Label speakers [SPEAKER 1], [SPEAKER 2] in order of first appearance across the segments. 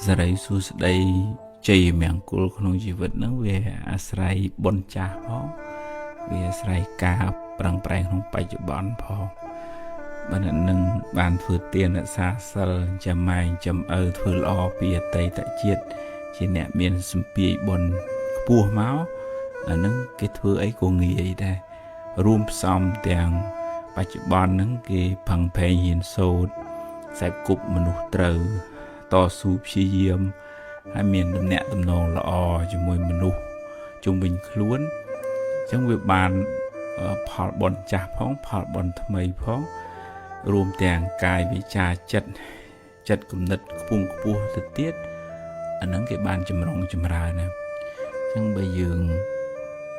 [SPEAKER 1] សិរីសួស្តីជ័យមង្គលក្នុងជីវិតហ្នឹងវាអាស្រ័យបុណ្យចាស់ផងវាអាស្រ័យការប្រឹងប្រែងក្នុងបច្ចុប្បន្នផងបើអ្នកនឹងបានធ្វើទានរក្សាសិលចាំម៉ែងចាំឪធ្វើល្អពីអតីតជាតិជាអ្នកមានសម្ពាយបុណ្យខ្ពស់មកអាហ្នឹងគេធ្វើអីក៏ងាយដែររួមផ្សំទាំងបច្ចុប្បន្នហ្នឹងគេផឹងផែងហ៊ានសូត្រខ្សែគប់មនុស្សត្រូវតស៊ូព្យាយាមហើយមានទំនាក់ទំនងល្អជាមួយមនុស្សជុំវិញខ្លួនអញ្ចឹងវាបានផលបុណ្យចាស់ផងផលបុណ្យថ្មីផងរួមទាំងកាយវិចាចិត្តចិត្តគំនិតខ្ពង់ខ្ពស់ទៅទៀតអាហ្នឹងគេបានចម្រុងចម្រើនណាអញ្ចឹងបើយើង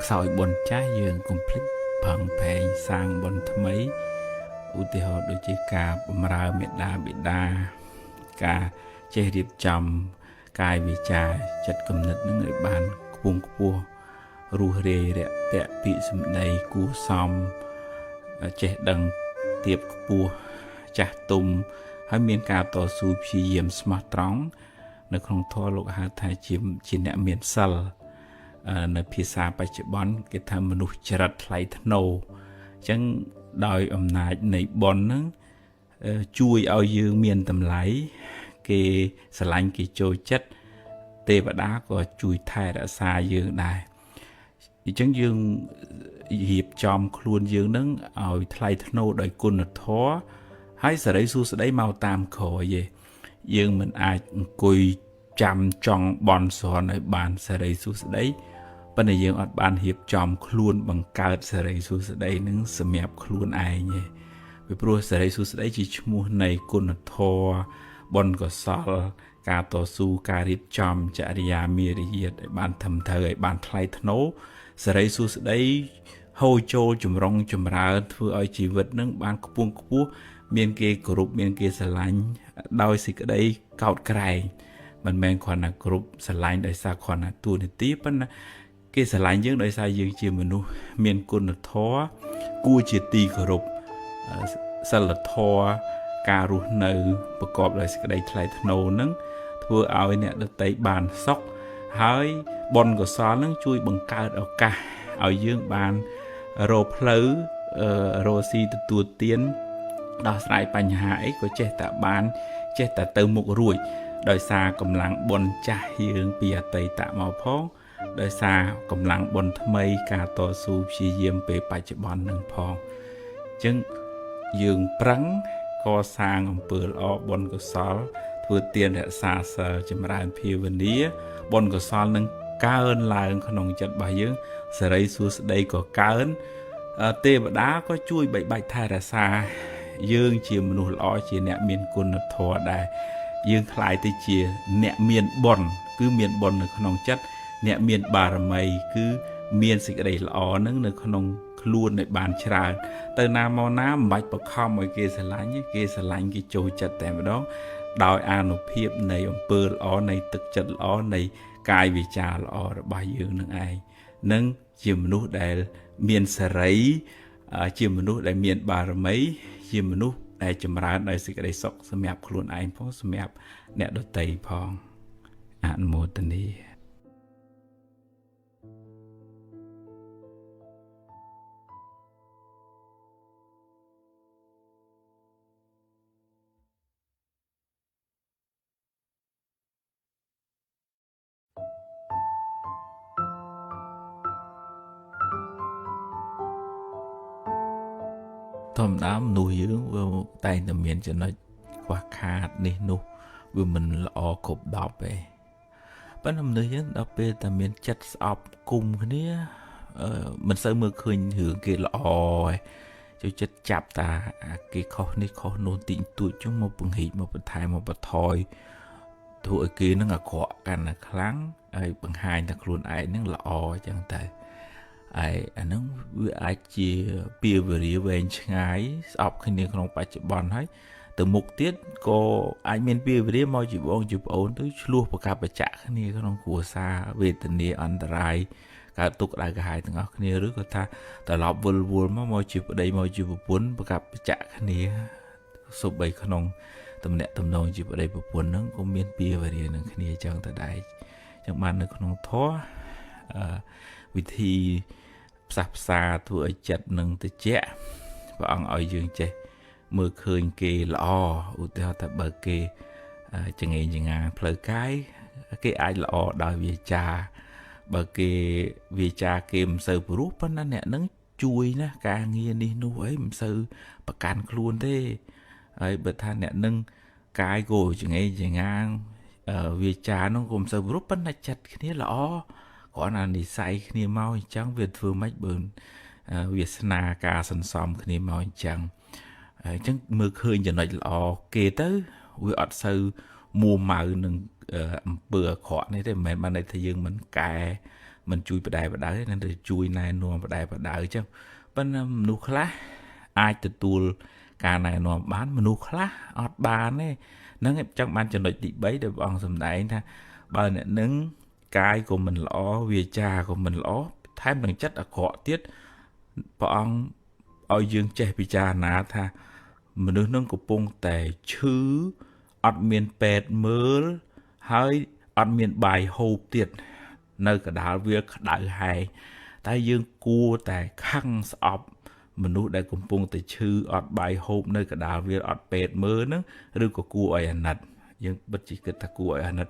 [SPEAKER 1] ខ្សោយបុណ្យចាស់យើងកុំភ្លេចប្រឹងប្រែងសាងបុណ្យថ្មីឧទាហរណ៍ដូចជាការបម្រើមេដាបិតាការចេះរៀបចំកាយវាចាចិត្តគំនិតនឹងឲ្យបានខ្ពង់ខ្ពស់រស់រាយរាក់ទាក់ពាក្យសម្ដីគួសមចេះដឹងទៀបខ្ពស់ចាស់ទុំហើយមានការតស៊ូព្យាយាមស្មោះត្រង់នៅក្នុងធម៌លោកហៅថាជាអ្នកមានសិលនៅភាសាបច្ចុប្បន្នគេថាមនុស្សចរិតថ្លៃថ្នូរអញ្ចឹងដោយអំណាចនៃបុណ្យហ្នឹងជួយឲ្យយើងមានតម្លៃគេស្រឡាញ់គេចូលចិត្តទេវតាក៏ជួយថែរក្សាយើងដែរអញ្ចឹងយើងរៀបចំខ្លួនយើងនឹងឲ្យថ្លៃថ្នូរដោយគុណធម៌ហើយសិរីសួស្តីមកតាមក្រោយឯងយើងមិនអាចអង្គុយចាំចង់បន់ស្រន់ឲ្យបានសិរីសួស្តីប៉ុន្តែយើងអត់បានរៀបចំខ្លួនបង្កើតសិរីសួស្តីនឹងសម្រាប់ខ្លួនឯងទេពីព្រោះសិរីសួស្តីជាឈ្មោះនៃគុណធម៌បុណ្យកុសលការតស៊ូការរៀបចំចរិយាមារយាទឲ្យបានត្រឹមត្រូវឲ្យបានថ្លៃថ្នូរសិរីសួស្តីហូរចូលចម្រុងចម្រើនធ្វើឲ្យជីវិតនឹងបានខ្ពង់ខ្ពស់មានគេគោរពមានគេស្រឡាញ់ដោយសេចក្តីកោតក្រែងមិនមែនគ្រាន់តែគោរពស្រឡាញ់ដោយសារគ្រាន់តែតួនាទីប៉ុន្តែគេស្រឡាញ់យើងដោយសារយើងជាមនុស្សមានគុណធម៌គួរជាទីគោរពសិលធម៌ការរស់នៅប្រកបដោយសេចក្តីថ្លៃថ្នូរនឹងធ្វើឲ្យអ្នកដទៃបានសុខហើយបុណ្យកុសលនឹងជួយបង្កើតឱកាសឲ្យយើងបានរកផ្លូវរកស៊ីទទួលទានដោះស្រាយបញ្ហាអីក៏ចេះតែបានចេះតែទៅមុខរួចដោយសារកម្លាំងបុណ្យចាស់យើងពីអតីតមកផងដោយសារកម្លាំងបុណ្យថ្មីការតស៊ូព្យាយាមពេលបច្ចុប្បន្ននឹងផងអញ្ចឹងយើងប្រឹងកសាងអំពើល្អបុណ្យកុសលធ្វើទានរក្សាសិលចម្រើនភាវនាបុណ្យកុសលនឹងកើនឡើងក្នុងចិត្តរបស់យើងសិរីសួស្តីក៏កើនទេវតាក៏ជួយបីបាច់ថែរក្សាយើងជាមនុស្សល្អជាអ្នកមានគុណធម៌ដែរយើងក្លាយទៅជាអ្នកមានបុណ្យគឺមានបុណ្យនៅក្នុងចិត្តអ្នកមានបារមីគឺមានសេចក្តីល្អនឹងនៅក្នុងខ្លួនឲ្យបានច្រើនទៅណាមកណាមិនបាច់បខំឲ្យគេស្រឡាញ់គេស្រឡាញ់គេចូលចិត្តតែម្ដងដោយអានុភាពនៃអំពើល្អនៃទឹកចិត្តល្អនៃកាយវាចាល្អរបស់យើងនឹងឯងនឹងជាមនុស្សដែលមានសេរីជាមនុស្សដែលមានបារមីជាមនុស្សដែលចម្រើនដោយសេចក្តីសុខសម្រាប់ខ្លួនឯងផងសម្រាប់អ្នកដទៃផងអនុមោទនាធម្មតាមនុស្សយើងវាតែងតែមានចំណុចខ្វះខាតនេះនោះវាមិនល្អគ្រប់10ទេប៉ុន្តែមនុស្សយើងដល់ពេលតែមានចិត្តស្អប់គុំគ្នាមិនសូវមើលឃើញរឿងគេល្អឯងចូលចិត្តចាប់តាគេខុសនេះខុសនោះតិចតួចចឹងមកពង្រីកមកបន្ថែមមកបន្ថយធ្វើឲ្យគេនឹងអាក្រក់កាន់តែខ្លាំងហើយបង្ហាញថាខ្លួនឯងនឹងល្អចឹងទៅហើយអាហ្នឹងវាអាចជាពៀវរាវែងឆ្ងាយស្អប់គ្នាក្នុងបច្ចុប្បន្នហើយទៅមុខទៀតក៏អាចមានពៀវរាមកជាបងជាប្អូនទៅឆ្លោះប្រកាប់ប្រចាក់គ្នាក្នុងគ្រួសារវេទនាអន្តរាយកើតទុក្ខក្តៅក្រហាយទាំងអស់គ្នាឬក៏ថាត្រឡប់វិលវល់មកជាប្តីមកជាប្រពន្ធប្រកាប់ប្រចាក់គ្នាសូម្បីក្នុង តំណាក់តំនងជាប្តីប្រពន្ធហ្នឹងក៏មានពៀវរានឹងគ្នាចឹងទៅដែរចឹងបាននៅក្នុងធម៌វិធីផ្សះផ្សាធ្វើឲ្យចិត្តនឹងតិចព្រះអង្គឲ្យយើងចេះមើលឃើញគេល្អឧទាហរណ៍ថាបើគេចងេងចងាផ្លូវកាយគេអាចល្អដោយវាចាបើគេវាចាគេមិនសូវព្រោះប៉ុន្តែអ្នកនឹងជួយណាការងារនេះនោះអីមិនសូវប្រកាន់ខ្លួនទេហើយបើថាអ្នកនឹងកាយក៏ចងេងចងាវាចានោះក៏មិនសូវព្រោះប៉ុន្តែចិត្តគ្នាល្អគ្រាន់តែនិស័យគ្នាមកអញ្ចឹងវាធ្វើម៉េចបើវាសនាការសន្សំគ្នាមកអញ្ចឹងអញ្ចឹងមើលឃើញចំណុចល្អគេទៅវាអត់សូវមួម៉ៅនឹងអំពើអាក្រក់នេះទេមិនមែនបានន័យថាយើងមិនកែមិនជួយបដែបដៅទេនឹងទៅជួយណែនាំបដែបដៅអញ្ចឹងប៉ុន្តែមនុស្សខ្លះអាចទទួលការណែនាំបានមនុស្សខ្លះអត់បានទេហ្នឹងឯងចង់បានចំណុចទី3ដែលព្រះអង្គសម្ដែងថាបើអ្នកនឹងកាយក៏មិនល្អវាចាក៏មិនល្អថែមនឹងចិត្តអាក្រក់ទៀតព្រះអង្គឲ្យយើងចេះពិចារណាថាមនុស្សនឹងកំពុងតែឈឺអត់មានពេទ្យមើលហើយអត់មានបាយហូបទៀតនៅកដាលវាក្តៅហែងតែយើងគួរតែខឹងស្អប់មនុស្សដែលកំពុងតែឈឺអត់បាយហូបនៅកដាលវាអត់ពេទ្យមើលហ្នឹងឬក៏គួរឲ្យអាណិតយើងបិទជីគិតថាគួរឲ្យអាណិត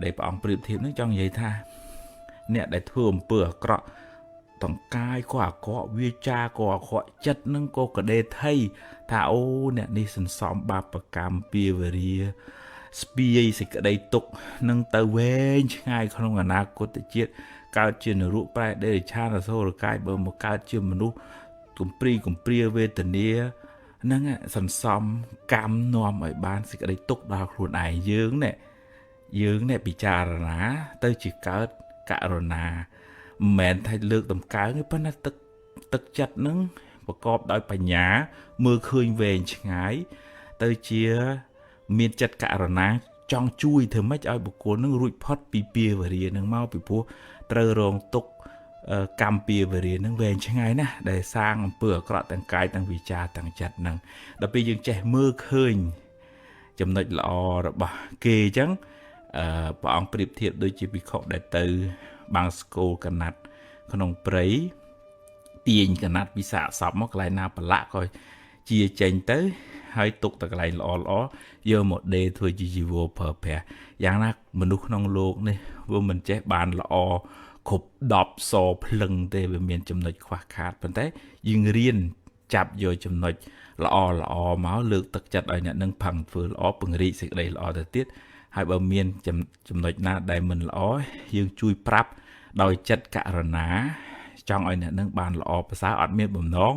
[SPEAKER 1] ដែលព្រះអង្គប្រៀបធៀបហ្នឹងចង់និយាយថាអ្នកដែលធ្វើអំពើអាក្រក់តង្កាយក៏អាក្រក់វាចាក៏អាក្រក់ចិត្តនឹងក៏កដេថៃថាអូអ្នកនេះសន្សំបាបកម្មពៀវរាស្ពាយសេចក្តីទុក្ខនឹងទៅវែងឆ្ងាយក្នុងអនាគតជាតិកើតជានរកប្រែដេរិឆានអសុរកាយបើមកកើតជាមនុស្សកំព្រីកំព្រាវេទនាហ្នឹងសន្សំកម្មនាំឲ្យបានសេចក្តីទុក្ខដល់ខ្លួនឯងយើងនេះយើងនេះពិចារណាទៅជាកើតករុណាមិនមែនថាលើកតម្កើងទេប៉ុន្តែទឹកចិត្តនឹងប្រកបដោយបញ្ញាមើលឃើញវែងឆ្ងាយទៅជាមានចិត្តករុណាចង់ជួយធ្វើម៉េចឲ្យបុគ្គលនឹងរួចផុតពីពៀវរានឹងមកពីព្រោះត្រូវរងទុក្ខកម្មពៀវរានឹងវែងឆ្ងាយណាស់ដែលសាងអំពើអាក្រក់ទាំងកាយទាំងវាចាទាំងចិត្តនឹងដល់ពេលយើងចេះមើលឃើញចំណុចល្អរបស់គេអញ្ចឹងព្រះអង្គប្រៀបធៀបដូចជាភិក្ខុដែលទៅបាំងស្គលកណាត់ក្នុងព្រៃទាញកណាត់ពីសាកសពមកកន្លែងណាប្រឡាក់ក៏ជាចេញទៅហើយទុកតែកន្លែងល្អល្អយកមកដេធ្វើជាជីវរប្រើប្រាស់យ៉ាងណាមនុស្សក្នុងលោកនេះវាមិនចេះបានល្អគ្រប់10សភ្លឹងទេវាមានចំណុចខ្វះខាតប៉ុន្តែយើងរៀនចាប់យកចំណុចល្អល្អមកលើកទឹកចិត្តឲ្យអ្នកនឹងផឹងធ្វើល្អពង្រីកសេចក្តីល្អទៅទៀតហើយបើមានចំណុចណាដែលមិនល្អយើងជួយប្រាប់ដោយចិត្តករុណាចង់ឲ្យអ្នកនឹងបានល្អប្រសើរអត់មានបំណង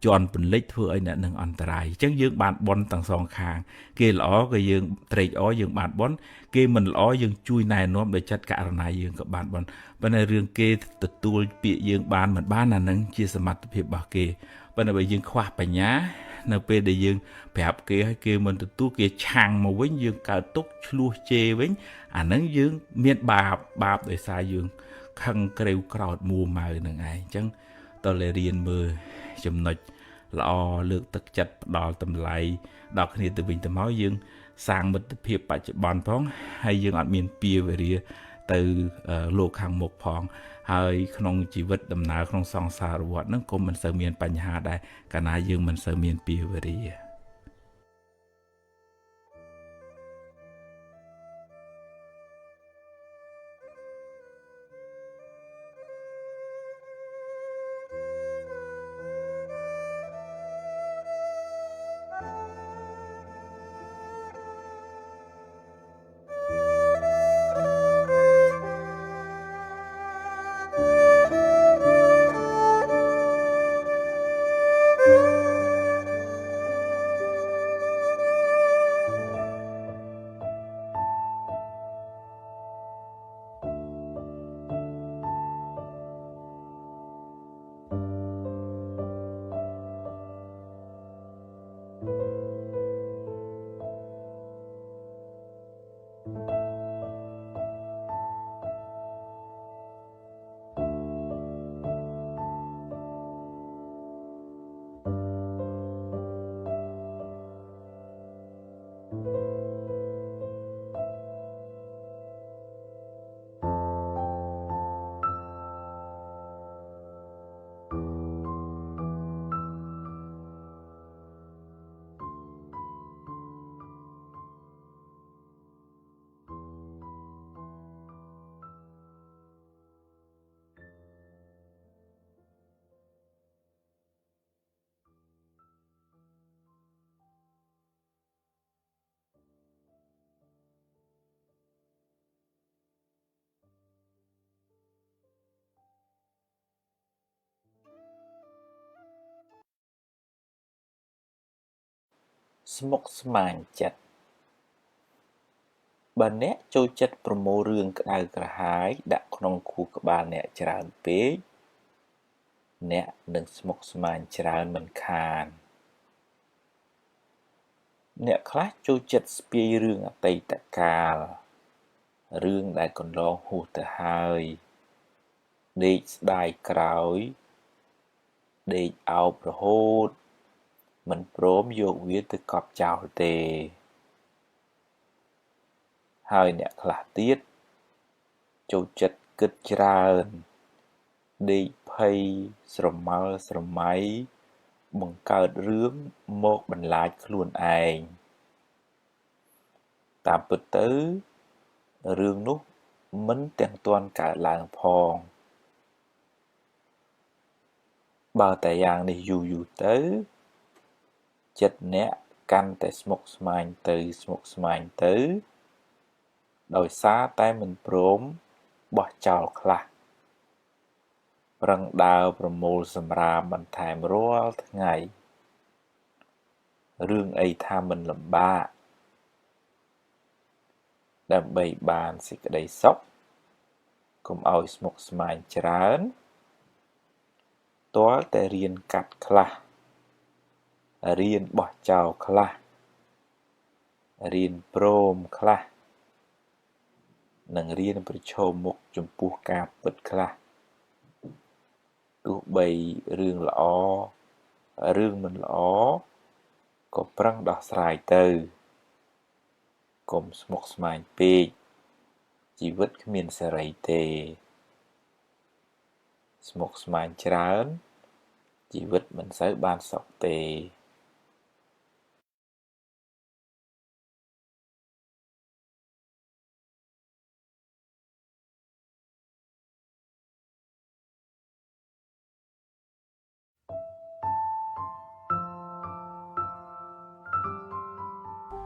[SPEAKER 1] ជន់ពន្លិចធ្វើឲ្យអ្នកនឹងអន្តរាយអញ្ចឹងយើងបានបុណ្យទាំងសងខាងគេល្អក៏យើងត្រេកអរយើងបានបុណ្យគេមិនល្អយើងជួយណែនាំដោយចិត្តករុណាយើងក៏បានបុណ្យប៉ុន្តែរឿងគេទទួលពាក្យយើងបានមិនបានអានឹងជាសមត្ថភាពរបស់គេប៉ុន្តែបើយើងខ្វះបញ្ញានៅពេលដែលយើងប្រាប់គេឲ្យគេមិនទទួលគេឆាំងមកវិញយើងកើតទុក្ខឆ្លោះជេរវិញអានឹងយើងមានបាបដោយសារយើងខឹងក្រេវក្រោធមួម៉ៅនឹងឯងអញ្ចឹងតើរៀនមើលចំណុចល្អលើកទឹកចិត្តផ្ដល់តម្លៃដល់គ្នាទៅវិញទៅមកយើងសាងមិត្តភាពបច្ចុប្បន្នផងហើយយើងអត់មានពៀវរាទៅលោកខាងមុខផងហើយក្នុងជីវិតដំណើរក្នុងសង្សារវដ្តហ្នឹងក៏មិនសូវមានបញ្ហាដែរកាលណាយើងមិនសូវមានពៀវរា
[SPEAKER 2] ស្មុគស្មាញចិត្ត បើអ្នកចូលចិត្តប្រមូលរឿងក្តៅក្រហាយដាក់ក្នុងខួរក្បាលអ្នកច្រើនពេក អ្នកនឹងស្មុគស្មាញច្រើនមិនខាន អ្នកខ្លះចូលចិត្តស្ពាយរឿងអតីតកាល រឿងដែលកន្លងហួសទៅហើយ ដេកស្តាយក្រោយ ដេកអោបរហូត មិនព្រមយកវាទៅកប់ចោលទេ ហើយអ្នកខ្លះទៀត ចូលចិត្តគិតច្រើន ដេកភ័យស្រមើស្រមៃ បង្កើតរឿងមកបន្លាចខ្លួនឯង តាមពិតទៅ រឿងនោះមិនទាំងទាន់កើតឡើងផង បើតែយ៉ាងនេះយូរៗទៅ ចិត្តអ្នកកាន់តែស្មុគស្មាញទៅស្មុគស្មាញទៅ ដោយសារតែមិនព្រមបោះចោលខ្លះ ប្រឹងដើរប្រមូលសំរាមបន្ថែមរាល់ថ្ងៃ រឿងអីថាមិនលំបាក ដើម្បីបានសេចក្តីសុខ កុំឲ្យស្មុគស្មាញច្រើន ទាល់តែរៀនកាត់ខ្លះ រៀនបោះចោលខ្លះ រៀនព្រមខ្លះ និងរៀនប្រឈមមុខចំពោះការពិតខ្លះ ទោះបីរឿងល្អ រឿងមិនល្អ ក៏ប្រឹងដោះស្រាយទៅ កុំស្មុគស្មាញពេក ជីវិតគ្មានសេរីទេ ស្មុគស្មាញច្រើន ជីវិតមិនសូវបានសុខទេ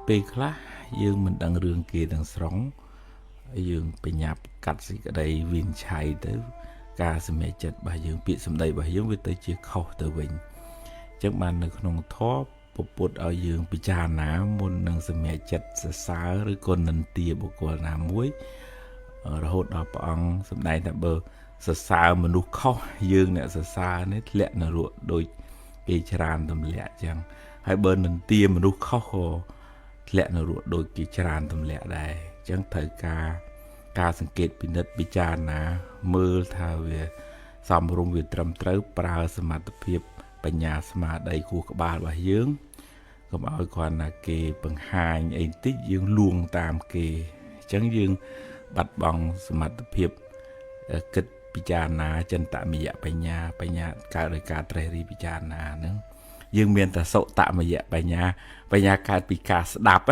[SPEAKER 1] ពេលខ្លះយើងមិនដឹងរឿងគេទាំងស្រុង យើងបញ្ញាប់កាត់សេចក្តីវិនិច្ឆ័យទៅ ការសម្រេចចិត្តរបស់យើងពាក្យសម្ដីរបស់យើងវាទៅជាខុសទៅវិញអញ្ចឹងបាននៅក្នុងធម៌ពពុទ្ធឲ្យយើងពិចារណាមុននឹងសម្រេចចិត្តសរសើរឬក៏និន្ទាបុគ្គលណាមួយរហូតដល់ព្រះអង្គសម្ដែងថាបើសរសើរមនុស្សខុសយើងអ្នកសរសើរនេះធ្លាក់នរកដូចគេច្រានទម្លាក់អញ្ចឹងហើយបើនិន្ទាមនុស្សខុសក៏ធ្លាក់នរកដូចគេច្រានទម្លាក់ដែរអញ្ចឹងត្រូវការសង្កេតពិនិត្យពិចារណាមើលថាវាសមរម្យវាត្រឹមត្រូវប្រើសមត្ថភាពបញ្ញាស្មារតីខួរក្បាលរបស់យើងកុំឲ្យគ្រាន់តែគេបង្ហាញអីបន្តិចយើងលួងតាមគេអញ្ចឹងយើងបាត់បង់សមត្ថភាពគិតពិចារណាចិន្តមយបញ្ញាបញ្ញាកើតដោយការត្រេះរិះពិចារណាហ្នឹងយើងមានតែសុតមយបញ្ញាបញ្ញាកើតពីការស្ដាប់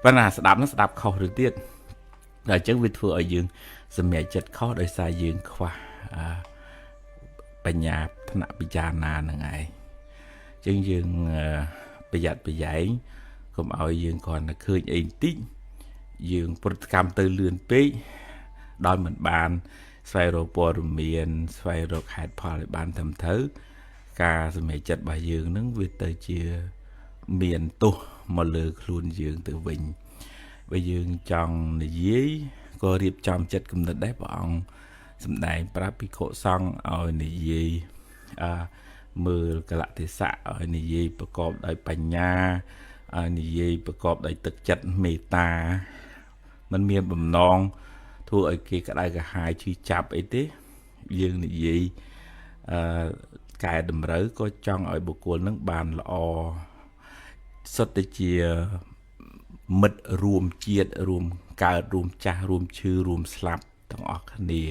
[SPEAKER 1] ប៉ុន្តែស្ដាប់ហ្នឹងស្ដាប់ខុសទៅទៀតដល់អញ្ចឹងវាធ្វើឲ្យយើងសម្រេចចិត្តខុសដោយសារយើងខ្វះបញ្ញាថ្នាក់ពិចារណាហ្នឹងឯងអញ្ចឹងយើងប្រយ័ត្នប្រយែងកុំឲ្យយើងគ្រាន់តែឃើញអីបន្តិចយើងប្រតិកម្មទៅលឿនពេកដោយមិនបានស្វែងរកព័ត៌មានស្វែងរកហេតុផលឲ្យបានត្រឹមត្រូវការសម្រេចចិត្តរបស់យើងនឹងវាទៅជាមានទោសមកលើខ្លួនយើងទៅវិញបើយើងចង់និយាយក៏រៀបចំចិត្តគំនិតដែរព្រះអង្គសម្ដែងប្រាប់ភិក្ខុសង្ឃឲ្យនិយាយមើលកលៈទេសៈឲ្យនិយាយប្រកបដោយបញ្ញាឲ្យនិយាយប្រកបដោយទឹកចិត្តមេត្តាមិនមានបំណងធ្វើឲ្យគេក្តៅក្រហាយឈឺចាប់អីទេយើងនិយាយកែតម្រូវក៏ចង់ឲ្យបុគ្គលនឹងបានល្អសុទ្ធតែជាមិត្តរួមជាតិរួមកើតរួមចាស់រួមឈឺរួមស្លាប់ទាំងអស់គ្នា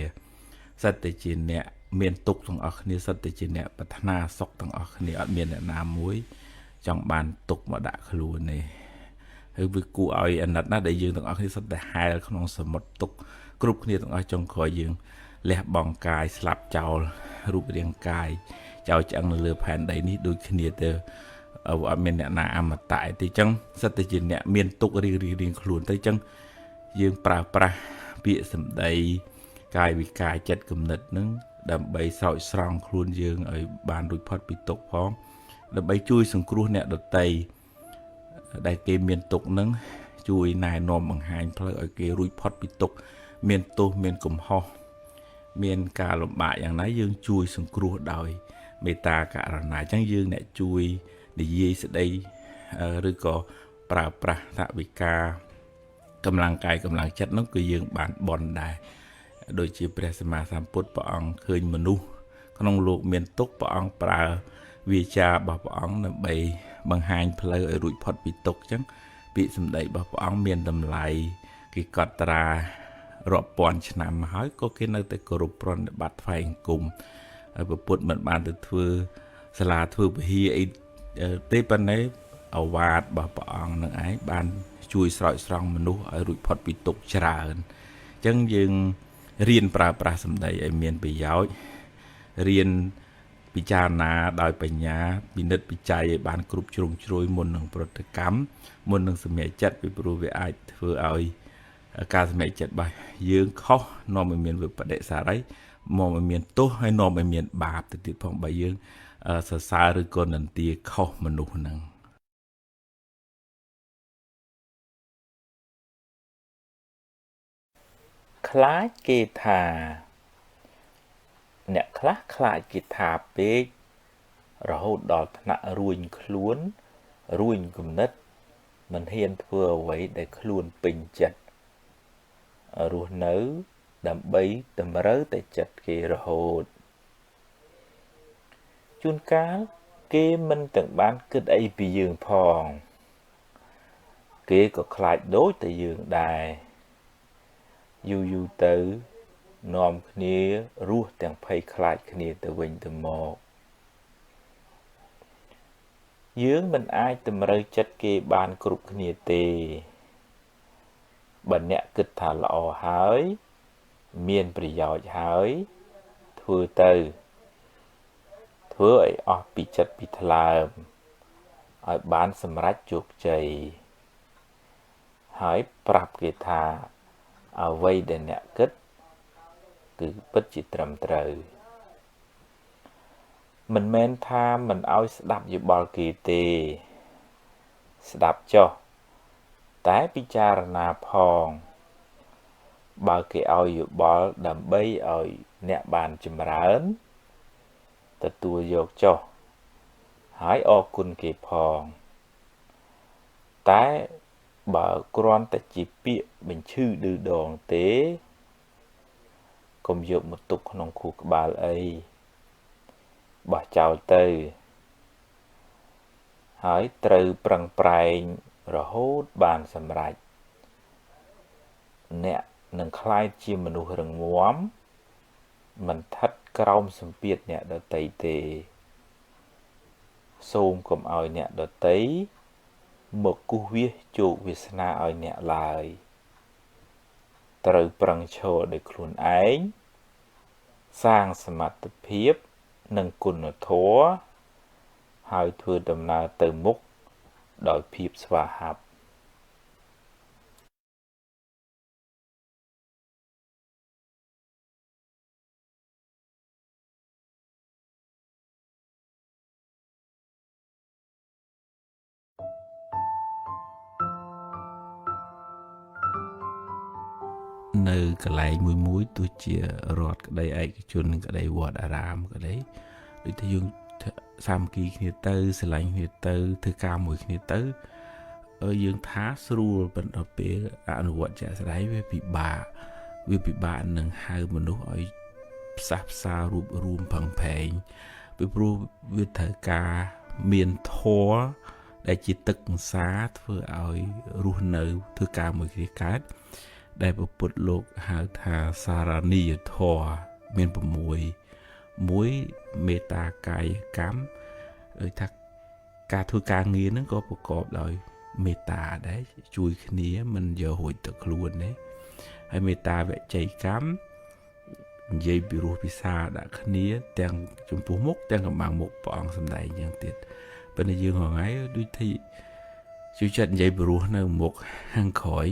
[SPEAKER 1] សុទ្ធតែជាអ្នកមានទុក្ខទាំងអស់គ្នាសុទ្ធតែជាអ្នកប្រាថ្នាសុខទាំងអស់គ្នាអត់មានអ្នកណាមួយចង់បានទុក្ខមកដាក់ខ្លួនទេហើយវាគួរឲ្យអាណិតណាស់ដែលយើងទាំងអស់គ្នាសុទ្ធតែហែលក្នុងសមុទ្រទុក្ខគ្រប់គ្នាទាំងអស់ចុងក្រោយយើងលះបង់កាយស្លាប់ចោលរូបរាងកាយចោលឆ្អឹងនៅលើផែនដីនេះដូចគ្នាទៅអត់មានអ្នកណាអមតៈទេអញ្ចឹងសិតតែជាអ្នកមានទុក្ខរៀងៗខ្លួនទៅអញ្ចឹងយើងប្រើប្រាស់ពាក្យសម្ដីកាយវិការចិត្តគំនិតនឹងដើម្បីស្រោចស្រង់ខ្លួនយើងឲ្យបានរួចផុតពីទុក្ខផងដើម្បីជួយសង្គ្រោះអ្នកដទៃ ដែលគេមានទុក្ខនឹងជួយណែនាំបង្ហាញផ្លូវឲ្យគេរួចផុតពីទុក្ខមានទោសមានកំហុសមានការលំបាកយ៉ាងណាយើងជួយសង្គ្រោះដោយមេត្តាករុណាអញ្ចឹងយើងអ្នកជួយនិយាយស្ដីឬក៏ប្រើប្រាស់ថវិកាកម្លាំងកាយកម្លាំងចិត្តនោះគឺយើងបានបន់ដែរដូចជាព្រះសម្មាសម្ពុទ្ធព្រះអង្គឃើញមនុស្សក្នុងលោកមានទុក្ខព្រះអង្គប្រើវាចារបស់ព្រះអង្គដើម្បីបង្ហាញផ្លូវឲ្យរួចផុតពីទុក្ខអញ្ចឹងពាក្យសម្ដីរបស់ព្រះអង្គមានតម្លៃគេកត់ត្រារាប់ពាន់ឆ្នាំមកហើយក៏គេនៅតែគោរពប្រណិប័តថ្វាយអង្គមហើយព្រះពុទ្ធមិនបានទៅធ្វើសាលាធ្វើពហិអីទេប៉ុន្តែឱវាទរបស់ព្រះអង្គនឹងឯងបានជួយស្រោចស្រង់មនុស្សឲ្យរួចផុតពីទុក្ខច្រើនអញ្ចឹងយើងរៀនប្រើប្រាស់សម្ដីឲ្យមានប្រយោជន៍រៀនពិចារណាដោយបញ្ញាពិនិត្យពិច័យឲ្យបានគ្រប់ជ្រុងជ្រោយមុននឹងប្រតិកម្មមុននឹងសម្រេចចិត្តពីព្រោះវាអាចធ្វើឲ្យការសម្រេចចិត្តរបស់យើងខុសនាំឲ្យមានវិបដិសារីនាំឲ្យមានទោសហើយនាំឲ្យមានបាបទៅទៀតផងបើយើងសរសើរឬក៏នន្ទាខុសមនុស្សហ្នឹង
[SPEAKER 2] ខ្លាចគេថាអ្នកខ្លះខ្លាចគេថាពេករហូតដល់ថ្នាក់រួញខ្លួនរួញគំនិតមិនហ៊ានធ្វើអ្វីដែលខ្លួនពេញចិត្តរស់នៅដើម្បីតម្រូវតែចិត្តគេរហូតជួនកាលគេមិនទាំងបានគិតអីពីយើងផងគេក៏ខ្លាចដូចតែយើងដែរយូរយូរទៅនាំគ្នារស់ទាំងភ័យខ្លាចគ្នាទៅវិញទៅមកយើងមិនអាចតម្រូវចិត្តគេបានគ្រប់គ្នាទេបើអ្នកគិតថាល្អហើយមានប្រយោជន៍ហើយធ្វើទៅធ្វើឲ្យអស់ពីចិត្តពីថ្លើមឲ្យបានសម្រេចជោគជ័យហើយប្រាប់គេថាអ្វីដែលអ្នកគិតគឺពិតជាត្រឹមត្រូវមិនមែនថាមិនឲ្យស្ដាប់យោបល់គេទេស្ដាប់ចុះតែពិចារណាផងបើគេឲ្យយោបល់ដើម្បីឲ្យអ្នកបានចម្រើនទទួលយកចុះហើយអរគុណគេផងតែបើគ្រាន់តែជាពាក្យបញ្ឈឺឌឺដងទេកុំយកមកទុកក្នុងខួរក្បាលអីបោះចោលទៅហើយត្រូវប្រឹងប្រែងរហូតបានសម្រេចអ្នកនឹងក្លាយជាមនុស្សរឹងមាំមិនស្ថិតក្រោមសម្ពាធអ្នកដទៃទេសូមកុំឲ្យអ្នកដទៃមកគូសវាសជោគវាសនាឲ្យអ្នកឡើយត្រូវប្រឹងឈរដោយខ្លួនឯងសាងសមត្ថភាពនិងគុណធម៌ហើយធ្វើដំណើរទៅមុខដោយភាពស្វាហាប់
[SPEAKER 1] នៅកន្លែងមួយមួយទោះជារដ្ឋក្តីឯកជនក្តីវត្តអារាមក្តីដូចថាយើងសាមគ្គីគ្នាទៅស្រឡាញ់គ្នាទៅធ្វើការមួយគ្នាទៅយើងថាស្រួលប៉ុន្តែពេលអនុវត្តជាក់ស្ដែងវាពិបាកនឹងហៅមនុស្សឲ្យផ្សះផ្សារួបរួមផឹងផែងពីព្រោះវាត្រូវការមានធម៌ដែលជាទឹកអង្សាធ្វើឲ្យរស់នៅធ្វើការមួយគ្នាកើតដែលព្រះពុទ្ធលោកហៅថាសារនីយធម៌មាន6មួយមេត្តាកាយកម្មដូចថាការធ្វើការងារហ្នឹងក៏ប្រកបដោយមេត្តាដែរជួយគ្នាមិនយករួចទៅខ្លួនទេហើយមេត្តាវចីកម្មនិយាយពីរោះពិសាដាក់គ្នាទាំងចំពោះមុខទាំងកំបាំងមុខព្រះអង្គសម្ដែងយ៉ាងទៀតប៉ុន្តែយើងរាល់ថ្ងៃដូចទីជួយចិត្តនិយាយពីរោះនៅមុខខាងក្រោយ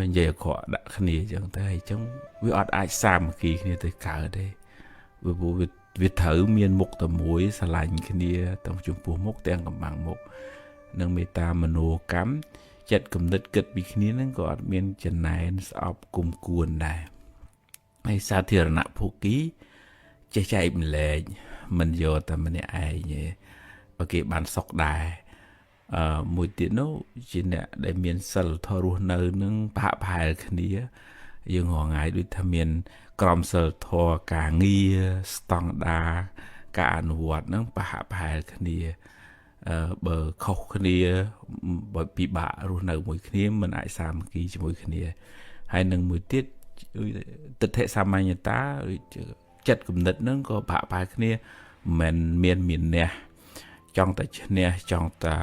[SPEAKER 1] និយាយអាក្រក់ដាក់គ្នាអញ្ចឹងទៅអញ្ចឹងវាអត់អាចសាមគ្គីគ្នាទៅកើតទេវាត្រូវមានមុខតែមួយស្រឡាញ់គ្នាទាំងចំពោះមុខទាំងកំបាំងមុខ និងមេត្តាមនោកម្មចិត្តគំនិតគិតពីគ្នានឹងក៏អត់មានចំណែនស្អប់គុំគួនដែរហើយសាធារណភោគីចេះចែកម្លែកមិនយកតែម្នាក់ឯងទេបើគេបានសុខដែរមួយទៀតនោះជាអ្នកដែលមានសិលធម៌រស់នៅនឹងប្រហាក់ប្រហែលគ្នាយើងរាល់ថ្ងៃដូចថាមានក្រមសិលធម៌ការងារស្តង់ដារការអនុវត្តនឹងប្រហាក់ប្រហែលគ្នាបើខុសគ្នាបើពិបាករស់នៅមួយគ្នាមិនអាចសាមគ្គីជាមួយគ្នាហើយនឹងមួយទៀតទិដ្ឋិសាមញ្ញតាចិត្តគំនិតនឹងក៏ប្រហាក់ប្រហែលគ្នាមិនមានអ្នកចង់តែឈ្នះចង់តែ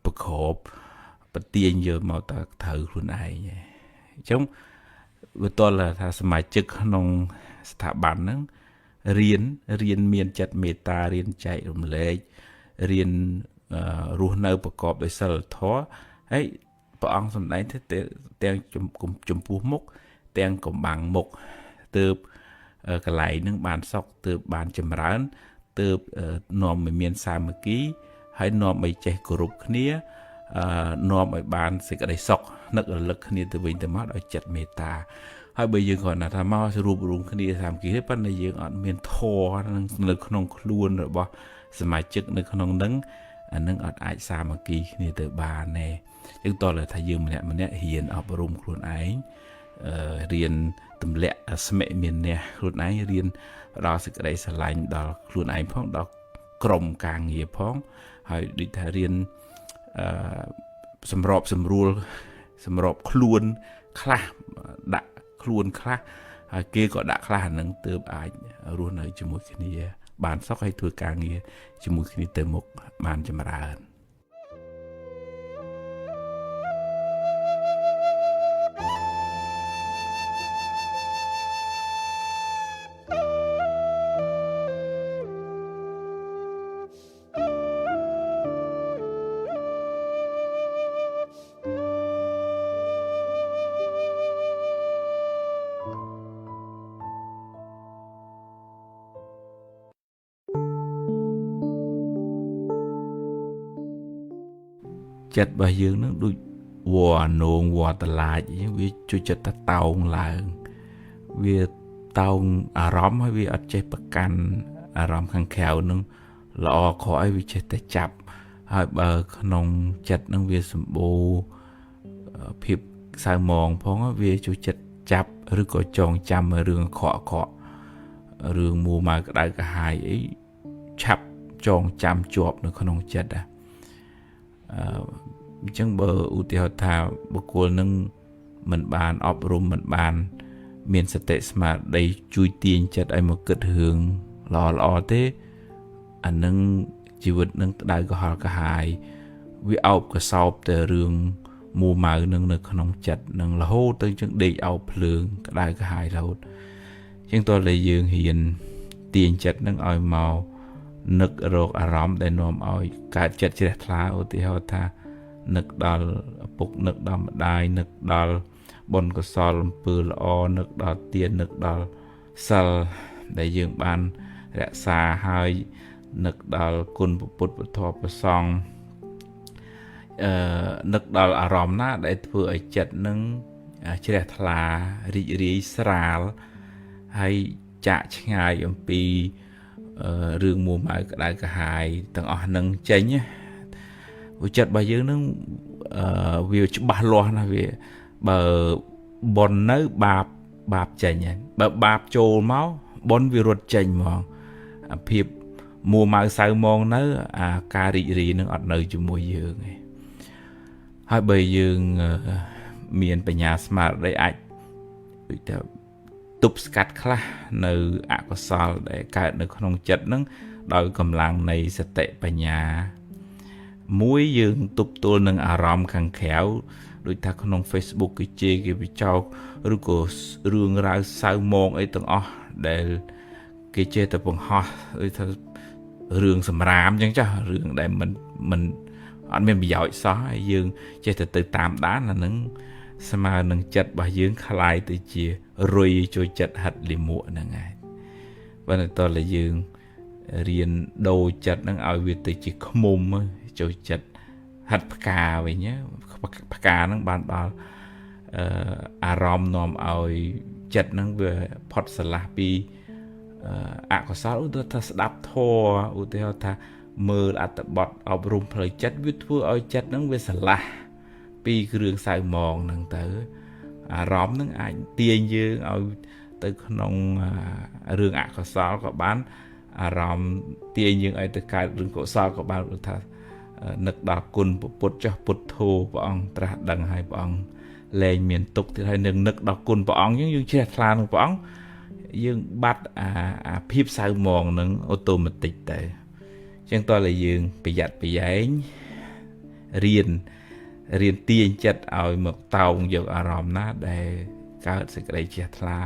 [SPEAKER 1] ប្រក្របប្រទាញយកមកតែត្រូវខ្លួនឯងអញ្ចឹងវាតលថាសមាជិកក្នុងស្ថាប័នហ្នឹងរៀនមានចិត្តមេត្តារៀនចែករំលែករៀនរស់នៅប្រកបដោយសិលធម៌ហើយព្រះអង្គសម្ដែងទៅទាំងចំពោះមុខទាំងកំបាំងមុខទើបកន្លែងនឹងបានសុខទើបបានចម្រើនទើបនាំឲ្យមានសាមគ្គីហើយនាំឲ្យចេះគោរពគ្នានាំឲ្យបានសេចក្តីសុខនឹករលឹកគ្នាទៅវិញទៅមកដោយចិត្តមេត្តាហើយបើយើងគ្រាន់តែថាមករួបរួមគ្នាសាមគ្គីទេប៉ុន្តែយើងអត់មានធម៌នៅក្នុងខ្លួនរបស់សមាជិកនៅក្នុងនឹងអានឹងអត់អាចសាមគ្គីគ្នាទៅបានទេយើងតើថាយើងម្នាក់ម្នាក់រៀនអប់រំខ្លួនឯងរៀនទម្លាក់ស្មិមានះខ្លួនឯងរៀនផ្ដល់សេចក្តីស្រឡាញ់ដល់ខ្លួនឯងផងដល់ក្រុមការងារផងហើយដូចថារៀនសម្របសម្រួលសម្របខ្លួនខ្លះដាក់ខ្លួនខ្លះហើយគេក៏ដាក់ខ្លះអានឹងទើបអាចរស់នៅជាមួយគ្នាបានសុខហើយធ្វើការងារជាមួយគ្នាទៅមុខបានចម្រើនចិត្តរបស់យើងនឹងដូចវល្លិនងវល្លិតឡាចអញ្ចឹងវាជួយចិត្តតែតោងឡើងវាតោងអារម្មណ៍ហើយវាអត់ចេះប្រកាន់អារម្មណ៍ខាងក្រៅនឹងល្អខកឲ្យវាចេះតែចាប់ហើយបើក្នុងចិត្តនឹងវាសម្បូរភាពសៅមងផងវាជួយចិត្តចាប់ឬក៏ចងចាំរឿងខករឿងមួម៉ៅក្តៅក្រហាយអីឆាប់ចងចាំជាប់នៅក្នុងចិត្តណាអញ្ចឹងបើឧទាហរណ៍ថាបុគ្គលនឹងមិនបានអប់រំមិនបានមានសតិស្មារតីជួយទាញចិត្តឲ្យមកគិតរឿងល្អល្អទេអានឹងជីវិតនឹងក្តៅក្រហល់ក្រហាយវាអោបកសោបតែរឿងមួម៉ៅនឹងនៅក្នុងចិត្តនឹងរហូតទៅចឹងដេកអោបភ្លើងក្តៅក្រហាយរហូតចឹងតើតែយើងរៀនទាញចិត្តនឹងឲ្យមកនឹករកអារម្មណ៍ដែលនាំឲ្យកើតចិត្តជ្រះថ្លាឧទាហរណ៍ថានឹកដល់ឪពុកនឹកដល់ម្ដាយនឹកដល់បុណ្យកុសលអំពើល្អនឹកដល់ទាននឹកដល់សិលដែលយើងបានរក្សាហើយនឹកដល់គុណពុទ្ធពធព្រះសង្ឃនឹកដល់អារម្មណ៍ណាដែលធ្វើឲ្យចិត្តនឹងជ្រះថ្លារីករាយស្រាលហើយចាកឆ្ងាយអំពីរឿងមួម៉ៅក្តៅក្រហាយទាំងអស់នឹងចេញព្រោះចិត្តរបស់យើងនឹងវាច្បាស់លាស់ណាស់វាបើបុណ្យនៅបាបចេញហើយបើបាបចូលមកបុណ្យវារត់ចេញហ្មងអាភាពមួម៉ៅសៅមងនៅអាការរីករាយនឹងអត់នៅជាមួយយើងទេហើយបើយើងមានបញ្ញាស្មារតីអាចដូចថាទប់ស្កាត់ខ្លះនៅអកុសលដែលកើតនៅក្នុងចិត្តនឹងដោយកម្លាំងនៃសតិបញ្ញាមួយយើងទប់ទល់នឹងអារម្មណ៍ខាងក្រៅដូចថាក្នុង Facebook គេជេរគេបញ្ចោកឬក៏រឿងរ៉ាវសៅមងអីទាំងអស់ដែលគេចេះតែបង្ហោះដូចថារឿងសម្រាមអញ្ចឹងចាស់រឿងដែលមិនអត់មានប្រយោជន៍សោះហើយយើងចេះតែទៅតាមដានអានឹងស្មើនឹងចិត្តរបស់យើងคล้ายទៅជារុយចូលចិត្តហិតលិមួកហ្នឹងហើយបើតើតែយើងរៀនដូរចិត្តហ្នឹងឲ្យវាទៅជាឃុំចូលចិត្តហ ហិតផ្កាវិញផ្កាហ្នឹងបានដល់អារម្មណ៍នាំឲ្យចិត្តហ្នឹងវាផុតស្រឡះពីអកុសលឧទាហរណ៍ថាស្ដាប់ធម៌ឧទាហរណ៍ថាមើលអត្ថបទអប់រំផ្លូវចិត្តវាធ្វើឲ្យចិត្តហ្នឹងវាស្រឡះពីគ្រឿងសៅហ្មងហ្នឹងទៅអារម្មណ៍ហ្នឹងអាចទាញយើងឲ្យទៅក្នុងរឿងអកុសលក៏បានអារម្មណ៍ទាញយើងឲ្យទៅកើតរឿងកុសលក៏បានព្រោះថានឹកដល់គុណពុទ្ធចុះពុទ្ធោព្រះអង្គត្រាស់ដឹងហើយព្រះអង្គលែងមានទុក្ខទៀតហើយនឹងនឹកដល់គុណព្រះអង្គយើងជ្រះថ្លានឹងព្រះអង្គយើងបាត់អាភាពសៅហ្មងនឹងអូតូម៉ាទិកទៅអញ្ចឹងតើតែយើងប្រយ័ត្នប្រយែងរៀនទាញចិត្តឲ្យមកតោងយកអារម្មណ៍ណាដែលកើតសេចក្តីជ្រះថ្លា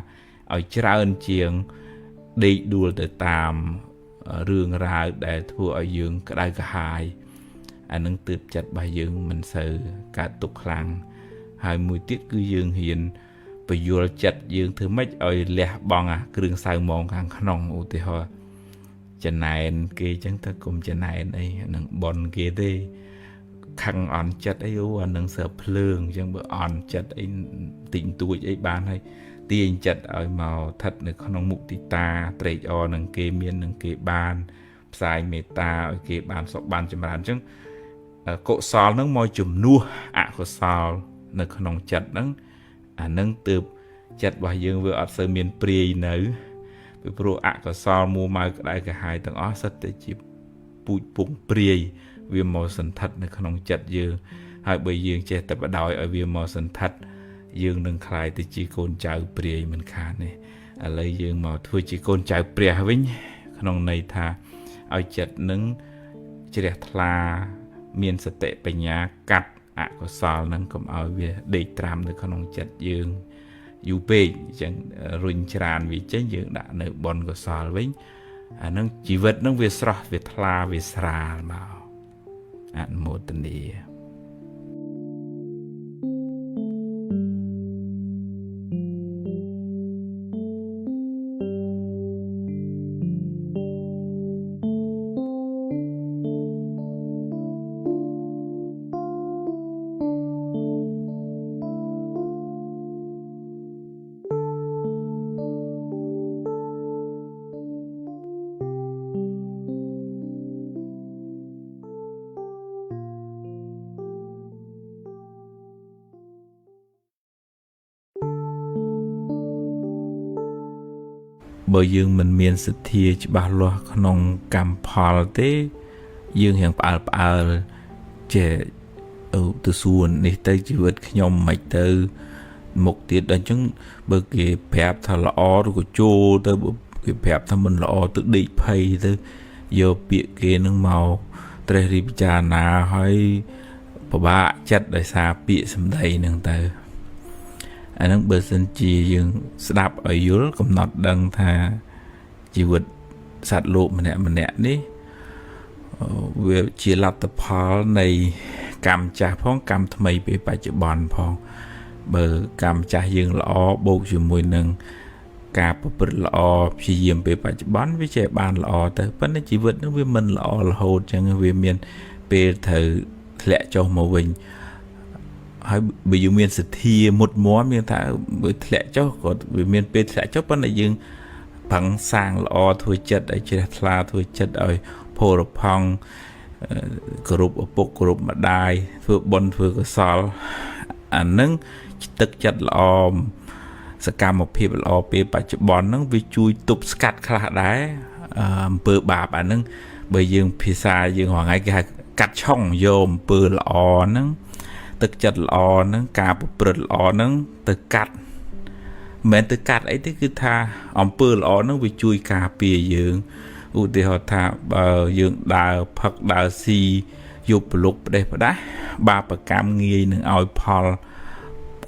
[SPEAKER 1] ឲ្យច្រើនជាងដេកដួលទៅតាមរឿងរ៉ាវដែលធ្វើឲ្យយើងក្តៅក្រហាយអានឹងទើបចិត្តរបស់យើងមិនសូវកើតទុក្ខខ្លាំងហើយមួយទៀតគឺយើងហ៊ានពយល់ចិត្តយើងធ្វើម៉េចឲ្យលះបង់អាគ្រឿងសៅហ្មងខាងក្នុងឧទាហរណ៍ចំណែនគេអញ្ចឹងទៅកុំចំណែនអីនឹងបនគេទេខឹងអន់ចិត្តអីអូអានឹងសើភ្លើងអញ្ចឹងបើអន់ចិត្តអីតិចតួចអីបានហើយទាញចិត្តឲ្យមកស្ថិតនៅក្នុងមុទិតាត្រេកអរនឹងគេមាននឹងគេបានផ្សាយមេត្តាឲ្យគេបានសុខបានចម្រើនអញ្ចឹងកុសលនឹងមកជំនួសអកុសលនៅក្នុងចិត្តហ្នឹងអានឹងទើបចិត្តរបស់យើងវាអត់សូវមានព្រាយនៅពីព្រោះអកុសលមួម៉ៅក្តៅក្រហាយទាំងអស់សុទ្ធតែជាពូជពងព្រាយវាមកសន្ធិដ្ឋនៅក្នុងចិត្តយើងហើយបើយើងចេះតែបដោយឲ្យវាមកសន្ធិដ្ឋយើងនឹងក្លាយទៅជាកូនចៅព្រាយមិនខានទេឥឡូវយើងមកធ្វើជាកូនចៅព្រះវិញក្នុងន័យថាឲ្យចិត្តនឹងជ្រះថ្លាមានសតិបញ្ញាកាត់អកុសលនឹងកុំឲ្យវាដេកត្រាំនៅក្នុងចិត្តយើងយូរពេកអញ្ចឹងរុញច្រានវាចេញយើងដាក់នៅបុណ្យកុសលវិញអានឹងជីវិតនឹងវាស្រស់វាថ្លាវាស្រាលមកអនុមោទនាបើយើងមិនមានសទ្ធាច្បាស់លាស់ក្នុងកម្មផលទេយើងរៀងផ្អើលចេះទៅសួរនេះទៅជីវិតខ្ញុំមិនទៅមុខទៀតដល់អញ្ចឹងបើគេប្រាប់ថាល្អឬក៏ចូលទៅគេប្រាប់ថាមិនល្អទៅដេកភ័យទៅយកពាក្យគេនឹងមកត្រេះរិះពិចារណាហើយពិបាកចិត្តដោយសារពាក្យសម្ដីនឹងទៅអានឹងបើសិនជាយើងស្ដាប់ឲ្យយល់កំណត់ដឹងថាជីវិតសត្វលោកម្នាក់ម្នាក់នេះវាជាលទ្ធផលនៃកម្មចាស់ផងកម្មថ្មីពេលបច្ចុប្បន្នផងបើកម្មចាស់យើងល្អបូកជាមួយនឹងការប្រព្រឹត្តល្អព្យាយាមពេលបច្ចុប្បន្នវាចេះបានល្អទៅប៉ុន្តែជីវិតនឹងវាមិនល្អរហូតចឹងវាមានពេលត្រូវធ្លាក់ចុះមកវិញហើយបើយើងមានសទ្ធាមុតមមានថាបើធ្លាក់ចុះក៏វាមានពេលធ្លាក់ចុះប៉ុន្តែយើងប្រឹងសាងល្អធ្វើចិត្តឲ្យជ្រះថ្លាធ្វើចិត្តឲ្យផូរផង់គោរពឪពុកគោរពម្ដាយធ្វើបុណ្យធ្វើកុសលអានឹងទឹកចិត្តល្អសកម្មភាពល្អពេលបច្ចុប្បន្នហ្នឹងវាជួយទប់ស្កាត់ខ្លះដែរអំពើបាបអានឹងបើយើងភាសាយើងរាល់ថ្ងៃគេហៅកាត់ឆុងយកអំពើល្អហ្នឹងទឹកចិត្តល្អហ្នឹងការប្រព្រឹត្តល្អហ្នឹងទៅកាត់មិនមែនទៅកាត់អីទេគឺថាអំពើល្អហ្នឹងវាជួយការពារយើងឧទាហរណ៍ថាបើយើងដើរផឹកដើរស៊ីយប់ប្រលុកផ្ដេសផ្ដាស់បាបកម្មងាយនឹងឲ្យផល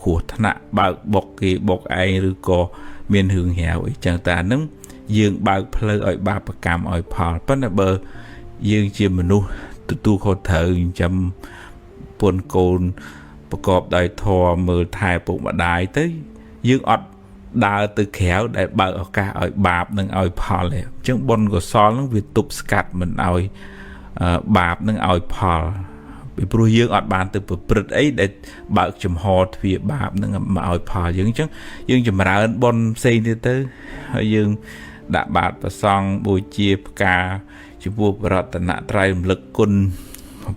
[SPEAKER 1] គ្រោះថ្នាក់បើកបុកគេបុកឯងឬក៏មានរឿងរ៉ាវអីចឹងតែអាហ្នឹងយើងបើកផ្លូវឲ្យបាបកម្មឲ្យផលប៉ុន្តែបើយើងជាមនុស្សទទួលខុសត្រូវចិញ្ចឹមពន្ធកូនប្រកបដោយធម៌មើលថែពុកម្ដាយទៅយើងអត់ដើរទៅក្រៅដែលបើកឱកាសឲ្យបាបនិងឲ្យផលទេអញ្ចឹងបុណ្យកុសលនឹងវាទប់ស្កាត់មិនឲ្យបាបនឹងឲ្យផល ពីព្រោះយើងអត់បានទៅប្រព្រឹត្តអីដែលបើកចំហទ្វារបាបហ្នឹងមកឲ្យផលយើងអញ្ចឹងយើងចម្រើនបុណ្យផ្សេងទៀតទៅហើយយើងដាក់បាតប្រសង់បូជាផ្កាចំពោះរតនត្រ័យរំលឹកគុណ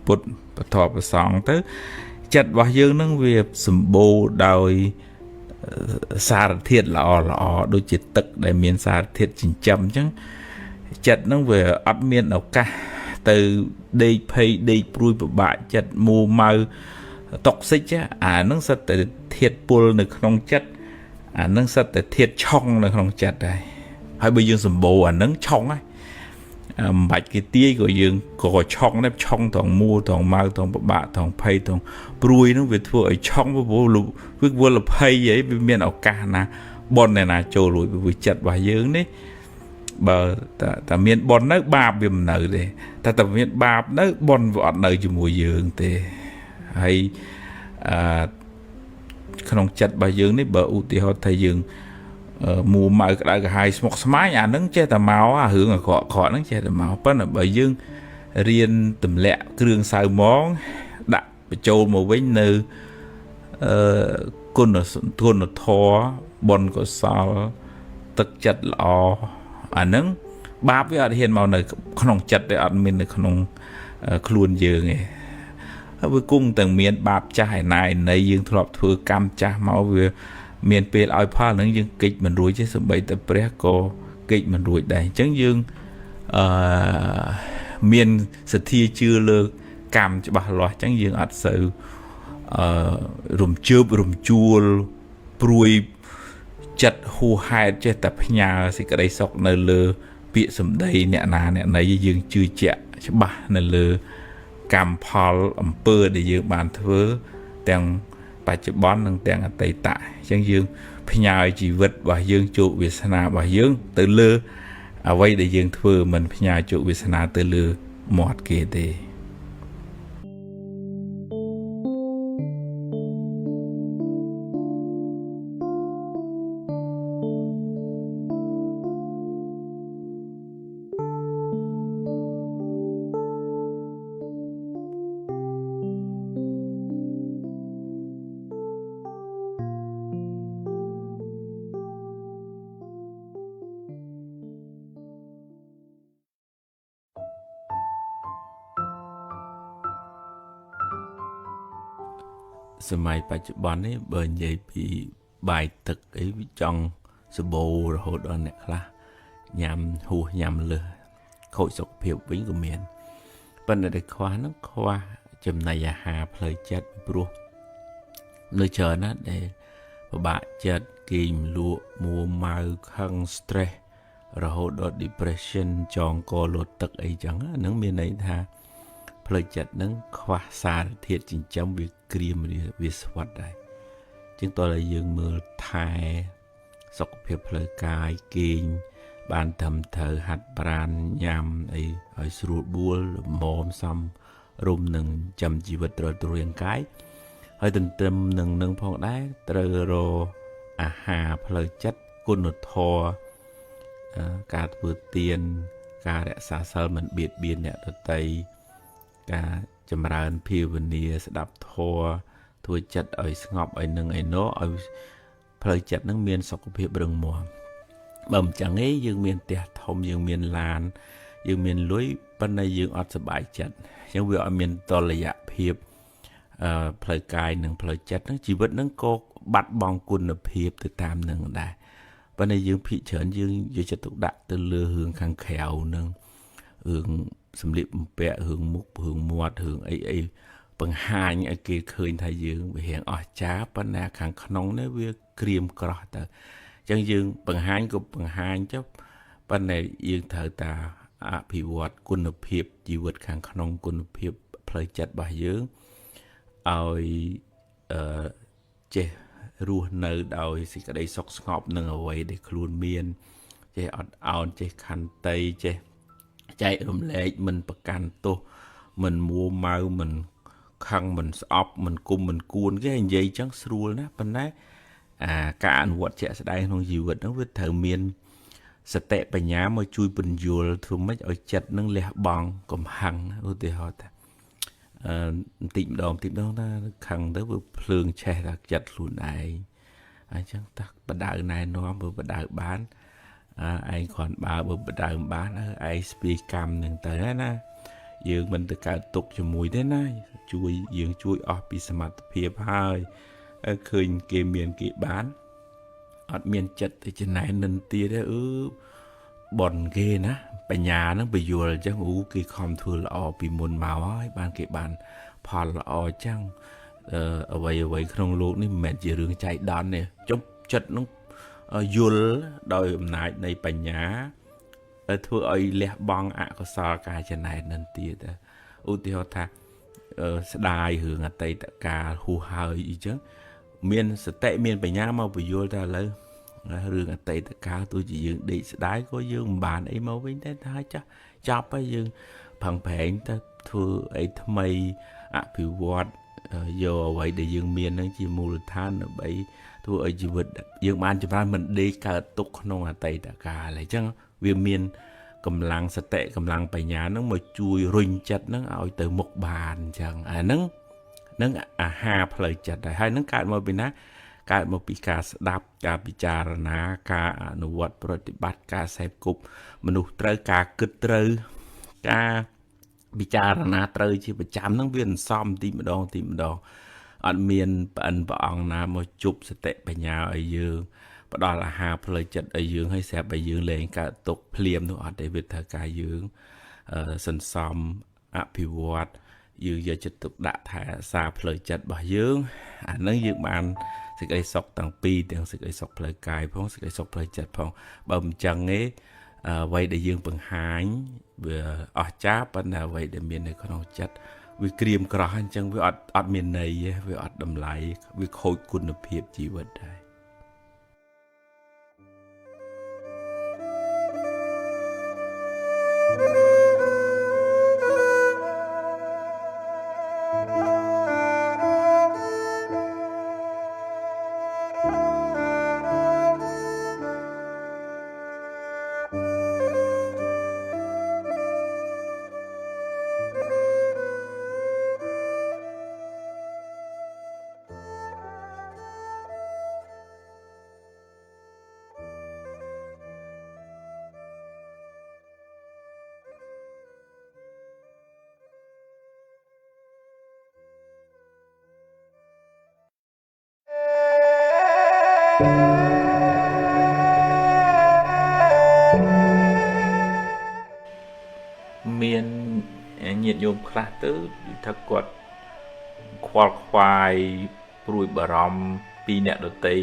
[SPEAKER 1] ពុទ្ធពធប្រសង់ទៅចិត្តរបស់យើងនឹងវាសម្បូរដោយសារធាតុល្អល្អដូចជាទឹកដែលមានសារធាតុចិញ្ចឹមអញ្ចឹងចិត្តនឹងវាអត់មានឱកាសទៅដេកភ័យដេកព្រួយពិបាកចិត្តមួម៉ៅតុកសិចអានឹងសិតតែធាតុពុលនៅក្នុងចិត្តអានឹងសិតតែធាតុឆុងនៅក្នុងចិត្តដែរហើយបើយើងសម្បូរអានឹងឆុងហើយមិនបាច់គេទាយក៏យើងក៏ឆុងដែរឆុងត្រង់មួត្រង់ម៉ៅត្រង់ពិបាកត្រង់ភ័យត្រង់ព្រួយនឹងវាធ្វើឲ្យឆុងព្រោះវាវល់ភ័យអីវាមានឱកាសណាបុណ្យណាចូលរួចវាចិត្តរបស់យើងនេះបើតែមានបុណ្យនៅបាបវាមិននៅទេតែមានបាបនៅបុណ្យវាអត់នៅជាមួយយើងទេហើយអឺក្នុងចិត្តរបស់យើងនេះបើឧទាហរណ៍ថាយើងមួម៉ៅក្តៅក្រហាយស្មុគស្មាញអានឹងចេះតែមកអារឿងអាក្រក់ក្រក់ហ្នឹងចេះតែមកប៉ុន្តែបើយើងរៀនទម្លាក់គ្រឿងសៅម៉ងដាក់បញ្ចូលមកវិញនៅអឺគុណធម៌បុណ្យកុសលទឹកចិត្តល្អអានឹងបាបវាអត់ហ៊ានមកនៅក្នុងចិត្តទេអត់មាននៅក្នុងខ្លួនយើងទេហើយវាគង់តែមានបាបចាស់ឯណាឯណីយើងធ្លាប់ធ្វើកម្មចាស់មកវាមានពេលឲ្យផលហ្នឹងយើងគេចមិនរួចទេសូម្បីតែព្រះក៏គេចមិនរួចដែរអញ្ចឹងយើងអឺមានសទ្ធាជឿលើកម្មច្បាស់លាស់អញ្ចឹងយើងអត់សូវអឺរំជើបរំជួលព្រួយចិត្តហួសហេតុចេះតែផ្ញើសេចក្តីសុខនៅលើពាក្យសម្ដីអ្នកណាអ្នកណីយើងជឿជាក់ច្បាស់នៅលើកម្មផលអំពើដែលយើងបានធ្វើទាំងបច្ចុប្បន្ននិងទាំងអតីតអញ្ចឹងយើងផ្ញើជីវិតរបស់យើងជោគវាសនារបស់យើងទៅលើអ្វីដែលយើងធ្វើមិនផ្ញើជោគវាសនាទៅលើមាត់គេទេសម័យបច្ចុប្បន្ននេះបើនិយាយពីបាយទឹកអីវាចង់សម្បូររហូតដល់អ្នកខ្លះញ៉ាំហួសញ៉ាំលើសខូចសុខភាពវិញក៏មានប៉ុន្តែដែលខ្វះហ្នឹងខ្វះចំណីអាហារផ្លូវចិត្តព្រោះនៅច្រើនណាស់ដែលពិបាកចិត្តគេងលក់មួម៉ៅខឹង stress រហូតដល់ depression ចងកលូតទឹកអីចឹងហ្នឹងមានន័យថាផ្លូវចិត្តហ្នឹងខ្វះសារធាតុចិញ្ចឹមវាក្រៀមវាស្វិតដែរជាងតើយើងមើលថែសុខភាពផ្លូវកាយគេងបានត្រឹមត្រូវហាត់ប្រាណញ៉ាំអីឲ្យស្រួលបួលល្មមសមរម្យនឹងចាំជីវិតត្រូវរាងកាយហើយទន្ទឹមនឹងនឹងផងដែរត្រូវរកអាហារផ្លូវចិត្តគុណធម៌ការធ្វើទានការរក្សាសិលមិនបៀតបៀនអ្នកដទៃការចម្រើនភាវនាស្ដាប់ធម៌ធ្វើចិត្តឲ្យស្ងប់ឲ្យនឹងឲ្យណឲ្យផ្លូវចិត្តនឹងមានសុខភាពរឹងមាំបើមិនចឹងទេយើងមានផ្ទះធំយើងមានឡានយើងមានលុយប៉ុន្តែយើងអត់សប្បាយចិត្តអញ្ចឹងវាអត់មានតុល្យភាពផ្លូវកាយនិងផ្លូវចិត្តហ្នឹងជីវិតហ្នឹងក៏បាត់បង់គុណភាពទៅតាមនឹងដែរប៉ុន្តែយើងភាគច្រើនយើងយកចិត្តទុកដាក់ទៅលើរឿងខាងក្រៅហ្នឹងរឿងសម្លៀកបំពាក់រឿងមុខរឿងមាត់រឿងអីអីបង្ហាញឲ្យគេឃើញថាយើងវារៀងអស្ចារ្យប៉ុន្តែខាងក្នុងនេះវាក្រៀមក្រោះទៅអញ្ចឹងយើងបង្ហាញក៏បង្ហាញចុះប៉ុន្តែយើងត្រូវតាអភិវឌ្ឍគុណភាពជីវិតខាងក្នុងគុណភាពផ្លូវចិត្តរបស់យើងឲ្យចេះរស់នៅដោយសេចក្តីសុខស្ងប់នឹងអ្វីដែលខ្លួនមានចេះអត់ឱនចេះខន្តីចេះចែករំលែកមិនប្រកាន់ទោសមិនមួម៉ៅមិនខឹងមិនស្អប់មិនគុំមិនគួនគេនិយាយចឹងស្រួលណាប៉ុន្តែអាការអនុវត្តជាក់ស្ដែងក្នុងជីវិតហ្នឹងវាត្រូវមានសតិបញ្ញាមកជួយពន្យល់ធ្វើម៉េចឲ្យចិត្តនឹងលះបង់កំហឹងឧទាហរណ៍ថា អឺបន្តិចម្ដងបន្តិចម្ដងថាខឹងទៅវាភ្លើងឆេះដល់ចិត្តខ្លួនឯងអញ្ចឹងតាបដៅណែនាំបើបដៅបានឯងគ្រាន់បើបើបដៅមិនបានឯងស្ពីកម្មនឹងទៅណាយើងមិនទៅកើតទុកជាមួយទេណាជួយយើងជួយអស់ពីសមត្ថភាពហើយឃើញគេមានគេបានអត់មានចិត្តទៅចំណែននិន្ទាទេអឺបនគេណាបញ្ញានឹងបញ្យល់អញ្ចឹងអូគេខំធ្វើល្អពីមុនមកហើយបានគេបានផលល្អអញ្ចឹងអ្វីអ្វីក្នុងលោកនេះមិនមែនជារឿងចៃដន្យទេចុះចិត្តនឹងយល់ដោយអំណាចនៃបញ្ញាធ្វើឲ្យលះបង់អកុសលការចំណែននឹងទៀតឧទាហរណ៍ថាស្ដាយរឿងអតីតកាលហួសហើយអញ្ចឹងមានសតិមានបញ្ញាមកបញ្យល់ថាឥឡូវរឿងអតីតកាលទោះជាយើងដេកស្ដាយក៏យើងមិនបានអីមកវិញតែថាចាស់ចប់ហើយយើងប្រឹងប្រែងទៅធ្វើអីថ្មីអភិវឌ្ឍយកអ្វីដែលយើងមាននឹងជាមូលដ្ឋានដើម្បីធ្វើឲ្យជីវិតយើងបានចម្រើនមិនដេកកើតទុកក្នុងអតីតកាលអញ្ចឹងវាមានកម្លាំងសតិកម្លាំងបញ្ញានឹងមកជួយរុញចិត្តនឹងឲ្យទៅមុខបានអញ្ចឹងអាហ្នឹងនឹងអាហារផ្លូវចិត្តដែរហើយនឹងកើតមកពីណាកើតមកពីការស្ដាប់ការពិចារណាការអនុវត្តប្រតិបត្តិការសេពគប់មនុស្សត្រូវការគិតត្រូវការពិចារណាត្រូវជាប្រចាំហ្នឹងវាអន្សំទីម្ដងទីម្ដងអត់មានប្អិនព្រះអង្គណាមកជប់សតិបញ្ញាឲ្យយើងផ្ដល់អាហារផ្លូវចិត្តឲ្យយើងឲ្យស្រាប់ឲ្យយើងលែងកើតទុកភ្លាមនោះអត់ទេវាត្រូវការយើងសន្សំអភិវឌ្ឍយើងយកចិត្តទុកដាក់ថែរក្សាផ្លូវចិត្តរបស់យើងអានឹងយើងបានសេចក្តីសុខទាំងពីរទាំងសេចក្តីសុខផ្លូវកាយផងសេចក្តីសុខផ្លូវចិត្តផងបើមិនចឹងទេអ្វីដែលយើងបង្ហាញវាអស្ចារ្យប៉ុន្តែអ្វីដែលមាននៅក្នុងចិត្តវាក្រៀមក្រោះអញ្ចឹងវាអត់មានន័យទេវាអត់តម្លៃវាខូចគុណភាពជីវិតដែរ មានញាតិញោមខ្លះទៅថាគាត់ខ្វល់ខ្វាយព្រួយបារម្ភពីអ្នកដទៃ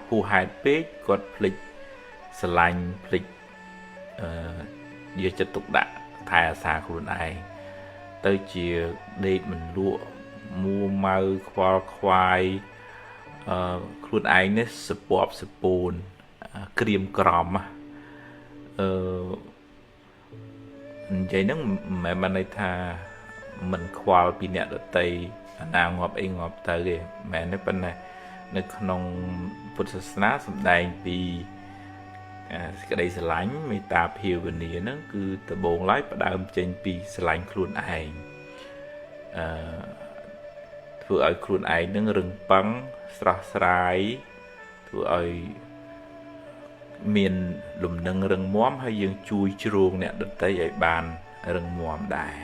[SPEAKER 1] ហួសហេតុពេកគាត់ភ្លេចស្រឡាញ់ភ្លេចយកចិត្តទុកដាក់ថែអាសាខ្លួនឯងទៅជាដេកមិនលក់មួម៉ៅខ្វល់ខ្វាយខ្លួនឯងនេះសពប់សពូនក្រៀមក្រំនិយាយហ្នឹងមិនមែនបានន័យថាមិនខ្វល់ពីអ្នកដទៃអាណាងាប់អីងាប់ទៅទេមែនទេប៉ុន្តែនៅក្នុងពុទ្ធសាសនាសម្ដែងពីសេចក្តីស្រឡាញ់មេត្តាភាវនាហ្នឹងគឺដំបូងឡើយផ្ដើមចេញពីស្រឡាញ់ខ្លួនឯងធ្វើឲ្យខ្លួនឯងនឹងរឹងប៉ឹងស្រស់ស្រាយធ្វើឲ្យមានលំនឹងរឹងមាំហើយយើងជួយជ្រោងអ្នកដទៃឲ្យបានរឹងមាំដែរ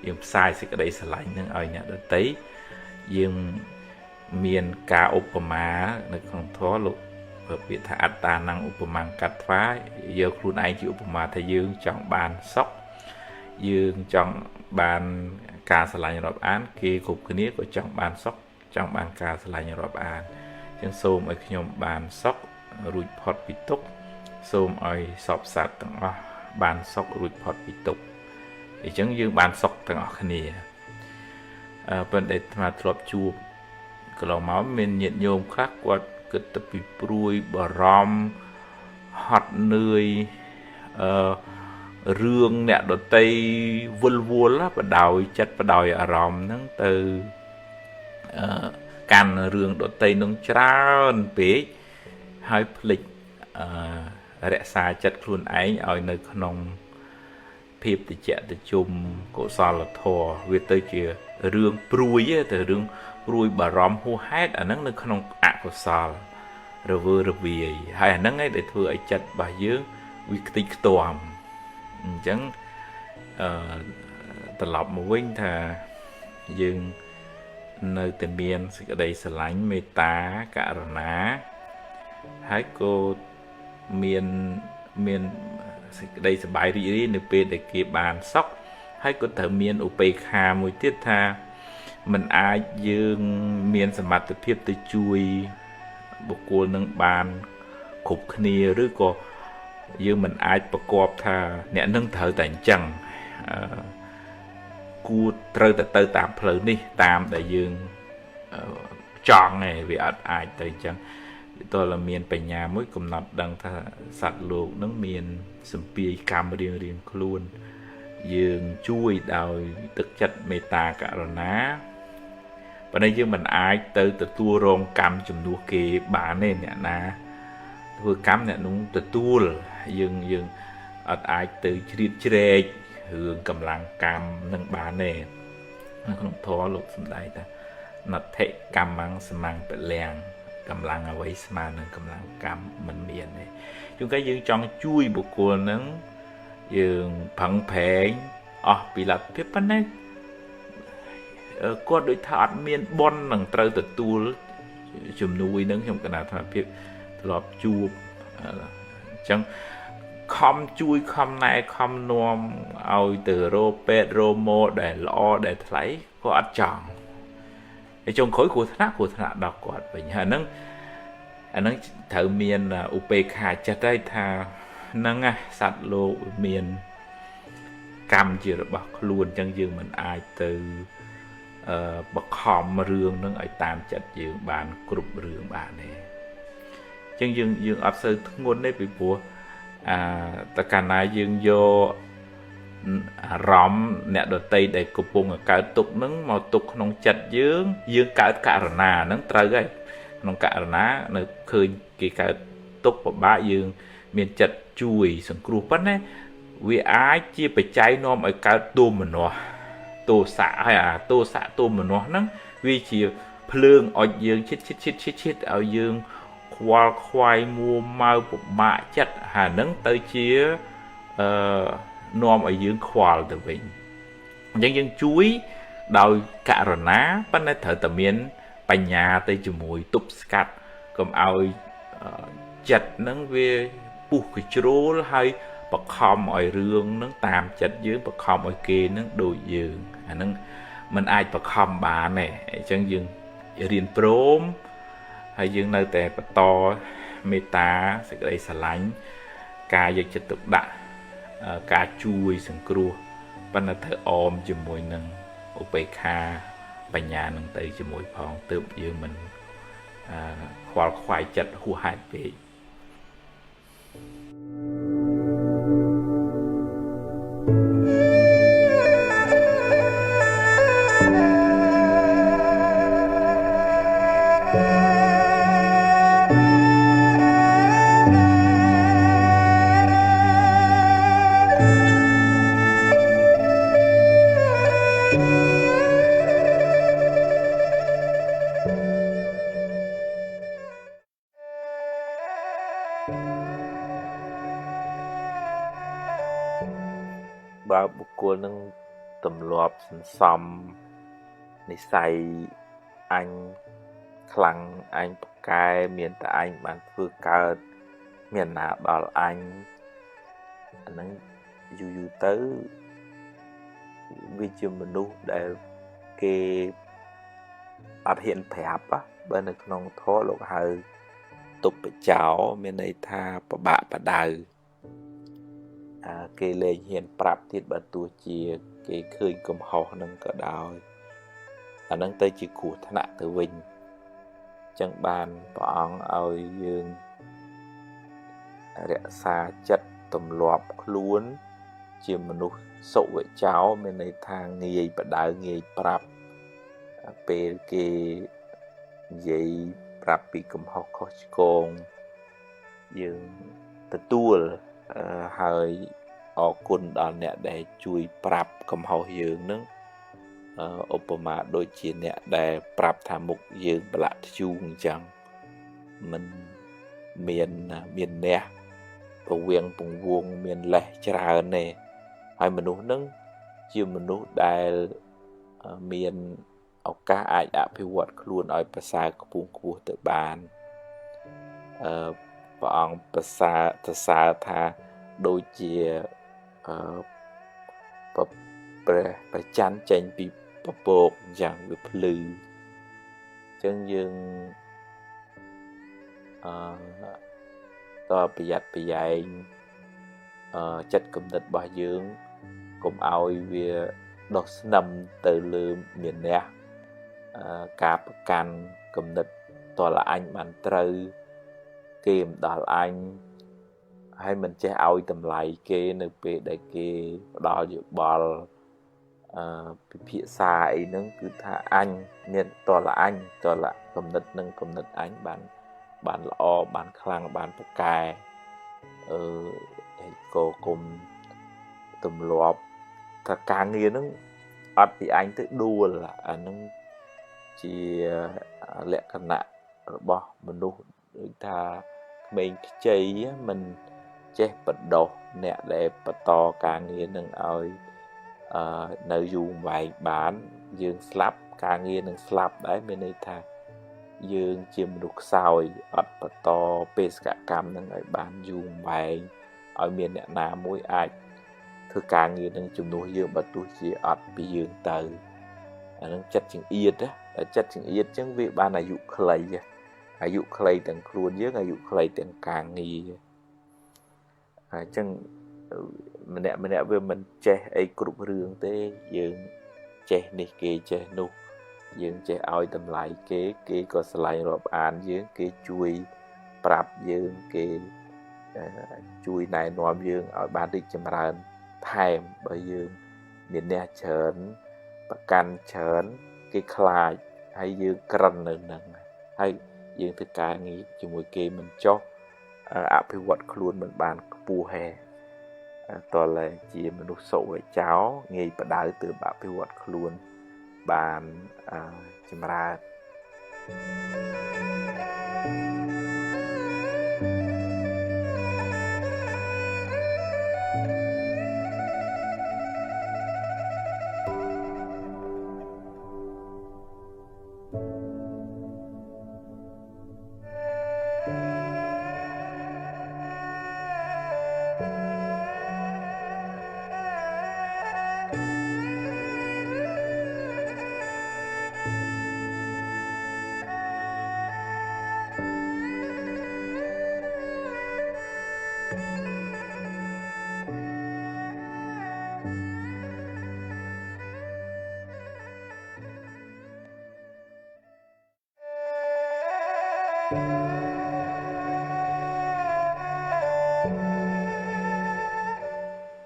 [SPEAKER 1] យើងផ្សាយសេចក្តីស្រឡាញ់នឹងឲ្យអ្នកដទៃយើងមានការឧបមានៅក្នុងធម៌លោកពាក្យថាអត្តានំឧបមាកត្វាយកខ្លួនឯងជាឧបមាថាយើងចង់បានសុខយើងចង់បានការស្រឡាញ់រាប់អានគេគ្រប់គ្នាក៏ចង់បានសុខចង់បានការស្រឡាញ់រាប់អានអញ្ចឹងសូមឲ្យខ្ញុំបានសុខរួចផុតពីទុក្ខសូមឲ្យសពសត្វទាំងអស់បានសុខរួចផុតពីទុក្ខអញ្ចឹងយើងបានសុខទាំងអស់គ្នាប៉ុន្តែអាត្មាធ្លាប់ជួបកន្លងមកមានញាតិញោមខ្លះគាត់គិតទៅពីព្រួយបារម្ភហត់នឿយរឿងអ្នកដតីវិលវល់បដោយចិត្តបដោយអារម្មណ៍ហ្នឹងទៅកាន់រឿងដតីនឹងច្រើនពេកហើយភ្លេចរក្សាចិត្តខ្លួនឯងឲ្យនៅក្នុង ភាពតិចតិជុំកុសលធម៌វាទៅជារឿងព្រួយទៅរឿងព្រួយបារម្ភហួសហេតុអាហ្នឹងនៅក្នុងអកុសលរវើរវាយហើយអាហ្នឹងឯងដែលធ្វើឲ្យចិត្តរបស់យើងវាខ្ទេចខ្ទាំអញ្ចឹងអឺត្រឡប់មកវិញថាយើងនៅតែមានសេចក្តីស្រឡាញ់មេត្តាករុណាហើយក៏មានសេចក្តីសប្បាយរីករាយនៅពេលដែលគេបានសុខហើយក៏ត្រូវមានឧបេក្ខាមួយទៀតថាมันអាចយើងមានសមត្ថភាពទៅជួយបុគ្គលនឹងបានគ្រប់គ្នាឬក៏យើងមិនអាចប្រកបថាអ្នកនឹងត្រូវតែអញ្ចឹងគួរត្រូវតែទៅតាមផ្លូវនេះតាមដែលយើងចង់ឯងវាអត់អាចទៅអញ្ចឹងតើតែមានបញ្ញាមួយកំណត់ដឹងថាសត្វលោកនឹងមានសម្ពាយកម្មរៀងៗខ្លួនយើងជួយដោយទឹកចិត្តមេត្តាករុណាប៉ុន្តែយើងមិនអាចទៅទទួលរងកម្មជំនួសគេបានទេអ្នកណាធ្វើកម្មអ្នកនោះទទួលយើងអត់អាចទៅជ្រៀតជ្រែករឿងកម្លាំងកម្មនឹងបានទេនៅក្នុងធម៌លោកសំដែងថាណដ្ឋិកម្មੰសមੰពលំកម្លាំងអ្វីស្មើនឹងកម្លាំងកម្មមិនមានទេជួនកាលយើងចង់ជួយបុគ្គលនឹងយើងប្រឹងប្រែងអស់ពីលទ្ធភាពប៉ុន្តែគាត់ដូចថាអត់មានបុណ្យនឹងត្រូវទទួលជំនួយនឹងខ្ញុំកណាថាភាពធ្លាប់ជួបអញ្ចឹងខំជួយខំណែខំនាំឲ្យទៅរកពេទ្យរកម៉ូដែលល្អដែលថ្លៃក៏អត់ចង់ហើយចុងក្រោយគ្រោះថ្នាក់ដល់គាត់វិញហើយអាហ្នឹងត្រូវមានឧបេក្ខាចិត្តហើយថាហ្នឹងណាសត្វលោកមានកម្មជារបស់ខ្លួនអញ្ចឹងយើងមិនអាចទៅបខំរឿងហ្នឹងឲ្យតាមចិត្តយើងបានគ្រប់រឿងបានទេអញ្ចឹងយើងអត់សូវធ្ងន់ទេពីព្រោះតើកាលណាយើងយកអារម្មណ៍អ្នកដតីដែលកំពុងកើតទុក្ខហ្នឹងមកទុកក្នុងចិត្តយើងកើតករណាហ្នឹងត្រូវហើយក្នុងករណានៅឃើញគេកើតទុក្ខពិបាកយើងមានចិត្តជួយសង្គ្រោះប៉ុន្តែវាអាចជាបច្ច័យនាំឲ្យកើតទោមនស្សទោសៈហើយអាទោសៈទោមនស្សហ្នឹងវាជាភ្លើងអុចយើងឈិតឈិតឈិតឈិតឈិតឲ្យយើងខ្វល់ខ្វាយមួម៉ៅពិបាកចិត្តហើយហ្នឹងទៅជានាំឲ្យយើងខ្វល់ទៅវិញអញ្ចឹងយើងជួយដោយករណាប៉ុន្តែត្រូវតែមានបញ្ញាទៅជាមួយទប់ស្កាត់កុំឲ្យចិត្តហ្នឹងវាពុះកជ្រោលហើយបខំឲ្យរឿងហ្នឹងតាមចិត្តយើងបខំឲ្យគេហ្នឹងដូចយើងអាហ្នឹងมันអាចបខំបានទេអញ្ចឹងយើងរៀនព្រមហើយយើងនៅតែបន្តមេត្តាសេចក្តីស្រឡាញ់ការយកចិត្តទុកដាក់ការជួយសង្គ្រោះប៉ុន្តែត្រូវអមជាមួយនឹងឧបេក្ខាបញ្ញានឹងទៅជាមួយផងទើបយើងមិនខ្វល់ខ្វាយចិត្តហួសហេតុពេកបើបុគ្គលនឹងទម្លាប់សន្សំនិស័យអញខ្លាំងអញប្រកែមានតែអញបានធ្វើកើតមានណាដល់អញអាហ្នឹងយូរៗទៅវាជាមនុស្សដែលគេអត់ហ៊ានប្រាប់បើនៅក្នុងធម៌លោកហៅទុបចោមានន័យថាពិបាកបដៅគេលែងហ៊ានប្រាប់ទៀតបើទោះជាគេឃើញកំហុសនឹងក៏ដោយអានឹងទៅជាគ្រោះថ្នាក់ទៅវិញអញ្ចឹងបានព្រះអង្គឲ្យយើងរក្សាចិត្តទម្លាប់ខ្លួនជាមនុស្សសុវចោមានន័យថាងាយបដៅងាយប្រាប់ពេលគេនិយាយប្រាប់ពីកំហុសខុសឆ្គងយើងទទួលហើយ
[SPEAKER 2] អរគុណដល់អ្នកដែលជួយប្រាប់កំហុសយើងនឹងឧបមាដូចជាអ្នកដែលប្រាប់ថាមុខយើងប្រឡាក់ធ្យូងអញ្ចឹងមិនមានអ្នកពវៀងពងវងមានលេសច្រើនទេហើយមនុស្សនឹងជាមនុស្សដែលមានឱកាសអាចអភិវឌ្ឍខ្លួនឲ្យប្រសើរខ្ពង់ខ្ពស់ទៅបានព្រះអង្គប្រសើរសរសើរថាដូចជាព្រះប្រច័នចេញពីពពកអញ្ចឹងវាភ្លឺអញ្ចឹងយើងតប្រយ័ត្នប្រយែងចិត្តគំនិតរបស់យើងកុំឲ្យវាដុះស្នឹមទៅលើមានអ្នកការប្រកាន់គំនិតតលអញបានត្រូវគេមិនដល់អញហើយមិនចេះឲ្យតម្លៃគេនៅពេលដែលគេផ្ដល់យោបល់ពិភាក្សាអីហ្នឹងគឺថាអញមានតលអញតលគំនិតនឹងគំនិតអញបានល្អបានខ្លាំងបានពូកែហើយក៏គុំទម្លាប់ថាការងារហ្នឹងអត់ពីអញទៅដួលអាហ្នឹងជាលក្ខណៈរបស់មនុស្សដូចថាក្មេងខ្ចីមិនចេះបដោះអ្នកដែលបន្តការងារនឹងឲ្យនៅយូរវែងបានយើងស្លាប់ការងារនឹងស្លាប់ដែរមានន័យថាយើងជាមនុស្សខ្សោយអត់បន្តបេសកកម្មនឹងឲ្យបានយូរវែងឲ្យមានអ្នកណាមួយអាចធ្វើការងារនឹងជំនួសយើងបើទោះជាអត់ពីយើងទៅអានឹងចិត្តចង្អៀតណាចិត្តចង្អៀតចឹងវាបានអាយុខ្លីអាយុខ្លីទាំងខ្លួនយើងអាយុខ្លីទាំងការងារអញ្ចឹងម្នាក់ម្នាក់វាមិនចេះអីគ្រប់រឿងទេយើងចេះនេះគេចេះនោះយើងចេះឲ្យតម្លៃគេគេក៏ស្រឡាញ់រាប់អានយើងគេជួយប្រាប់យើងគេជួយណែនាំយើងឲ្យបានរីកចម្រើនថែមបើយើងមានអ្នកច្រើនប្រកាន់ច្រើនគេខ្លាចហើយយើងក្រិននៅនឹងហើយយើងធ្វើការងារជាមួយគេមិនចុះអភិវឌ្ឍខ្លួនមិនបានខ្ពស់ហេតើតែជាមនុស្សសុវចោងាយបដៅទើបអភិវឌ្ឍខ្លួនបានចម្រើន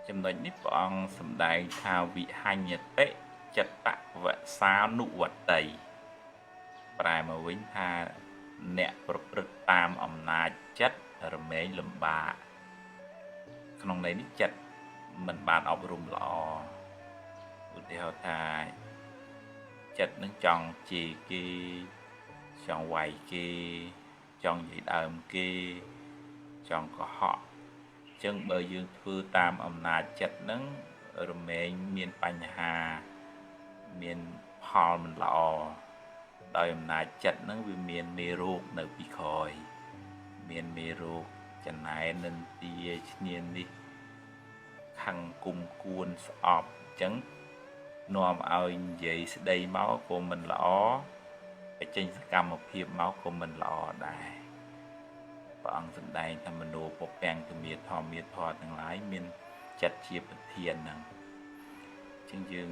[SPEAKER 1] ចំណុចនេះព្រះអង្គសម្ដែងថាវិហញ្ញតិចិត្តវសានុវតីប្រែមកវិញថាអ្នកប្រព្រឹត្តតាមអំណាចចិត្តរមែងលំបាកក្នុងន័យនេះចិត្តមិនបានអប់រំល្អឧទាហរណ៍ថាចិត្តនឹងចង់ជេរគេចង់វាយគេចង់និយាយដើមគេចង់កុហកអញ្ចឹងបើយើងធ្វើតាមអំណាចចិត្តនឹងរមែងមានបញ្ហាមានផលមិនល្អដោយអំណាចចិត្តនឹងវាមានមេរោគនៅពីក្រោយមានមេរោគចំណែននិន្ទាឈ្នានេះខឹងគុំគួនស្អប់អញ្ចឹងនាំឲ្យនិយាយស្ដីមកក៏មិនល្អបញ្ចេញសកម្មភាពមកក៏មិនល្អដែរព្រះអង្គសម្ដែងថាមโนពពាំងទមាធម្មាធម៌ទាំងឡាយមានចិត្តជាប្រធានហ្នឹងអញ្ចឹងយើង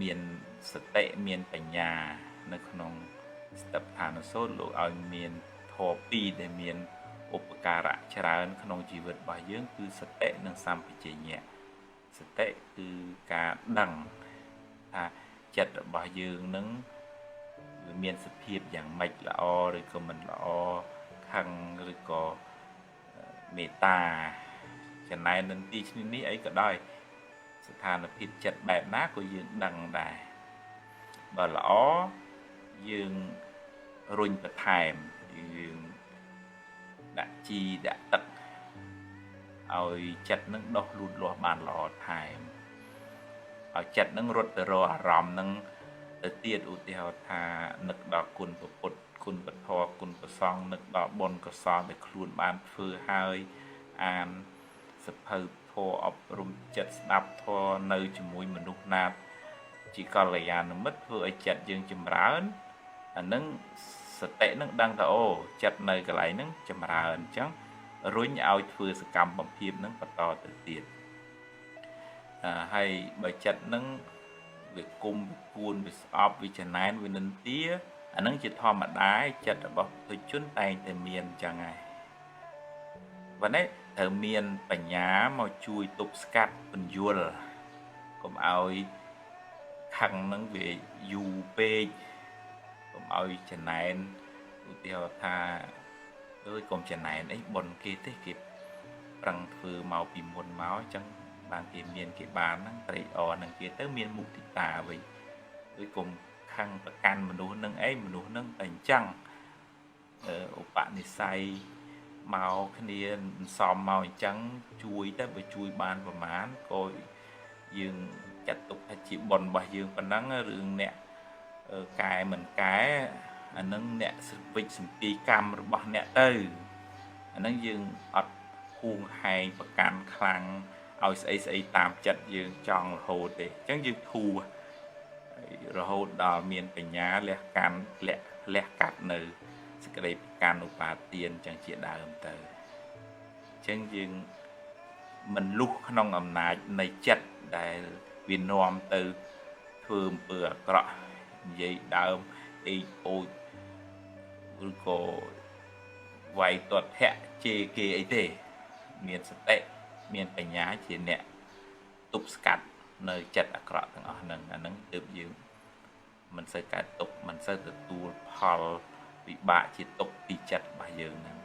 [SPEAKER 1] មានសតិមានបញ្ញានៅក្នុងសតិប្បដ្ឋានសូត្រលោកឲ្យមានធម៌ពីរដែលមានឧបការៈច្រើនក្នុងជីវិតរបស់យើងគឺសតិនិងសម្បជញ្ញៈសតិគឺការដឹងថាចិត្តរបស់យើងនឹងវាមានសភាពយ៉ាងម៉េចល្អឬក៏មិនល្អខឹងឬក៏មេត្តាអញ្ចឹ ចំណែននឹងទីឈ្នេះនេះអីក៏ដោយស្ថានភាពចិត្តបែបណាក៏យើងដឹងដែរបើល្អយើងរុញបន្ថែមយើងដាក់ជីដាក់ទឹកឲ្យចិត្តនឹងដុះលូតលាស់បានល្អថែមឲ្យចិត្តនឹងរត់ទៅរកអារម្មណ៍នឹងទៅទៀតឧទាហរណ៍ថានឹកដល់គុណព្រះពុទ្ធគុណព្រះធម៌គុណព្រះសង្ឃនឹកដល់បុណ្យកុសលដែលខ្លួនបានធ្វើហើយអានសភៅធម៌អប់រំចិត្តស្ដាប់ធម៌នៅជាមួយមនុស្សណាជាកល្យាណមិត្តធ្វើឲ្យចិត្តយើងចម្រើនអានឹងសតិនឹងដឹងថាអូចិត្តនៅកន្លែងហ្នឹងចម្រើនអញ្ចឹងរុញឲ្យធ្វើសកម្មភាពនឹងបន្តទៅទៀតហើយបើចិត្តនឹងវាគុំវាគួនវាស្អប់វាចំណែនវានិន្ទាអានឹងជាធម្មតាចិត្តរបស់ពុទ្ធជនតែងតែមានអញ្ចឹងហើយបើនេះត្រូវមានបញ្ញាមកជួយទប់ស្កាត់ពន្យល់កុំឲ្យខឹងនឹងវាយូរពេកកុំឲ្យចំណែនឧទាហរណ៍ថាអើយកុំចំណែនអីបុណ្យគេទេគេប្រឹងធ្វើមកពីមុនមកអញ្ចឹងបានគេមានគេបានហ្នឹងត្រេកអរនឹងគេទៅមានមុទិតាវិញដូចកុំខឹងប្រកាន់មនុស្សនឹងអីមនុស្សនឹងតែអញ្ចឹងឧបនិស្ស័យមកគ្នាសំមកអញ្ចឹងជួយទៅបើជួយបានប្រមាណក៏យើងចាត់ទុកថាជាបុណ្យរបស់យើងប៉ុណ្ណឹងរឿងអ្នកកែមិនកែអានឹងអ្នកវិច្ចសម្ពីកម្មរបស់អ្នកទៅអានឹងយើងអត់ហួងហែងប្រកាន់ខ្លាំងឲ្យស្អីស្អីតាមចិត្តយើងចង់រហូតទេអញ្ចឹងយើងធូររហូតដល់មានបញ្ញាលះកាន់លះកាត់នៅសេចក្តីប្រកាន់ឧបាទានអញ្ចឹងជាដើមទៅអញ្ចឹងយើងមិនលុះក្នុងអំណាចនៃចិត្តដែលវានាំទៅធ្វើអំពើអាក្រក់និយាយដើមអេកអូចឬក៏វាយតថៈជេរគេអីទេមានសតិមានបញ្ញាជាអ្នកទប់ស្កាត់នៅចិត្តអាក្រក់ទាំងអស់ហ្នឹងអាហ្នឹងទើបយើងមិនសូវកើតទុក្ខមិនសូវទទួលផលវិបាកជាទុក្ខពីចិត្តរបស់យើងហ្នឹង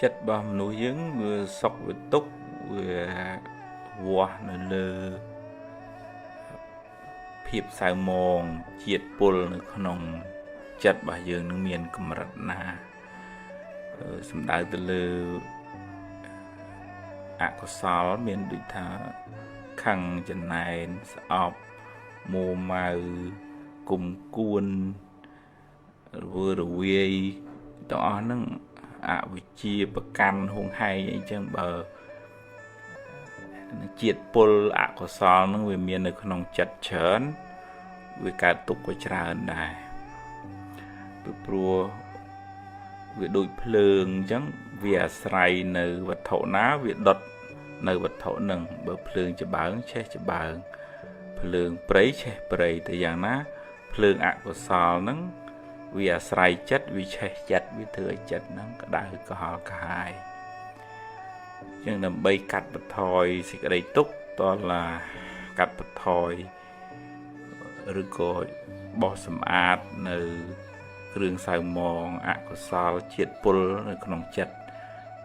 [SPEAKER 1] ចិត្តរបស់មនុស្សយើងវាសុខវាទុក្ខវាវាស់នៅលើភាពសៅមងជាតិពុលនៅក្នុងចិត្តរបស់យើងនឹងមានកម្រិតណាសំដៅទៅលើអកុសលមានដូចថាខឹងចំណែនស្អប់មួម៉ៅគុំគួនរវើរវាយទាំងអស់ហ្នឹងអវិជ្ជាប្រកាន់ហួងហែងអីចឹងបើជាតិពុលអកុសលហ្នឹងវាមាននៅក្នុងចិត្តច្រើនវាកើតទុក្ខក៏ច្រើនដែរពីព្រោះវាដូចភ្លើងអញ្ចឹងវាអាស្រ័យនៅវត្ថុណាវាដុតនៅវត្ថុហ្នឹងបើភ្លើងច្បើងឆេះច្បើងភ្លើងព្រៃឆេះព្រៃទៅយ៉ាងណាភ្លើងអកុសលហ្នឹងវាអាស្រ័យចិត្តវាឆេះចិត្តវាធ្វើឲ្យចិត្តហ្នឹងក្តៅក្រហល់ក្រហាយអញ្ចឹងដើម្បីកាត់បន្ថយសេចក្តីទុក្ខតឡាកាត់បន្ថយឬក៏បោះសម្អាតនៅគ្រឿងសៅមងអកុសលជាតិពុលនៅក្នុងចិត្ត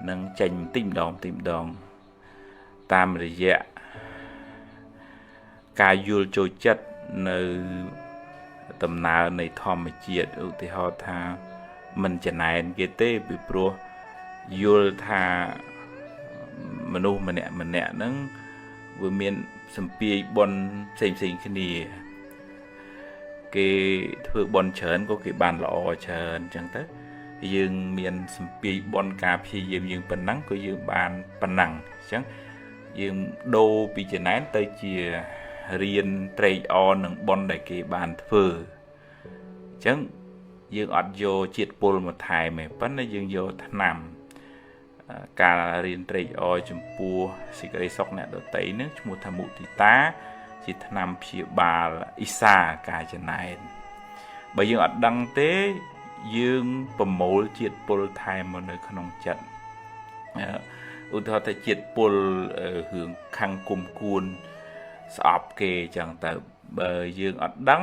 [SPEAKER 1] នឹងចេញបន្តិចម្ដងបន្តិចម្ដងតាមរយៈការយល់ចូលចិត្តនៅដំណើរនៃធម្មជាតិឧទាហរណ៍ថាមិនចំណែនគេទេពីព្រោះ យល់ថាមនុស្សម្នាក់ម្នាក់ហ្នឹងវាមានសម្ពាយបុណ្យផ្សេងផ្សេងគ្នាគេធ្វើបុណ្យច្រើនក៏គេបានល្អច្រើនអញ្ចឹងទៅយើងមានសម្ពាយបុណ្យការព្យាយាមយើងប៉ុណ្ណឹងក៏យើងបានប៉ុណ្ណឹងអញ្ចឹងយើងដូរពីចំណែនទៅជារៀនត្រេកអរនឹងបុណ្យដែលគេបានធ្វើអញ្ចឹងយើងអត់យកជាតិពុលមកថែមទេប៉ុន្តែយើងយកថ្នាំការរៀនត្រេកអរចំពោះសេចក្តីសុខអ្នកដទៃនឹងឈ្មោះថាមុទិតាជាថ្នាំព្យាបាលអ៊ីសាការចំណែនបើយើងអត់ដឹងទេយើងប្រមូលជាតិពុលថែមមកនៅក្នុងចិត្តឧទាហរណ៍ថាជាតិពុលរឿងខឹងគុំគួនស្អប់គេអញ្ចឹងទៅបើយើងអត់ដឹង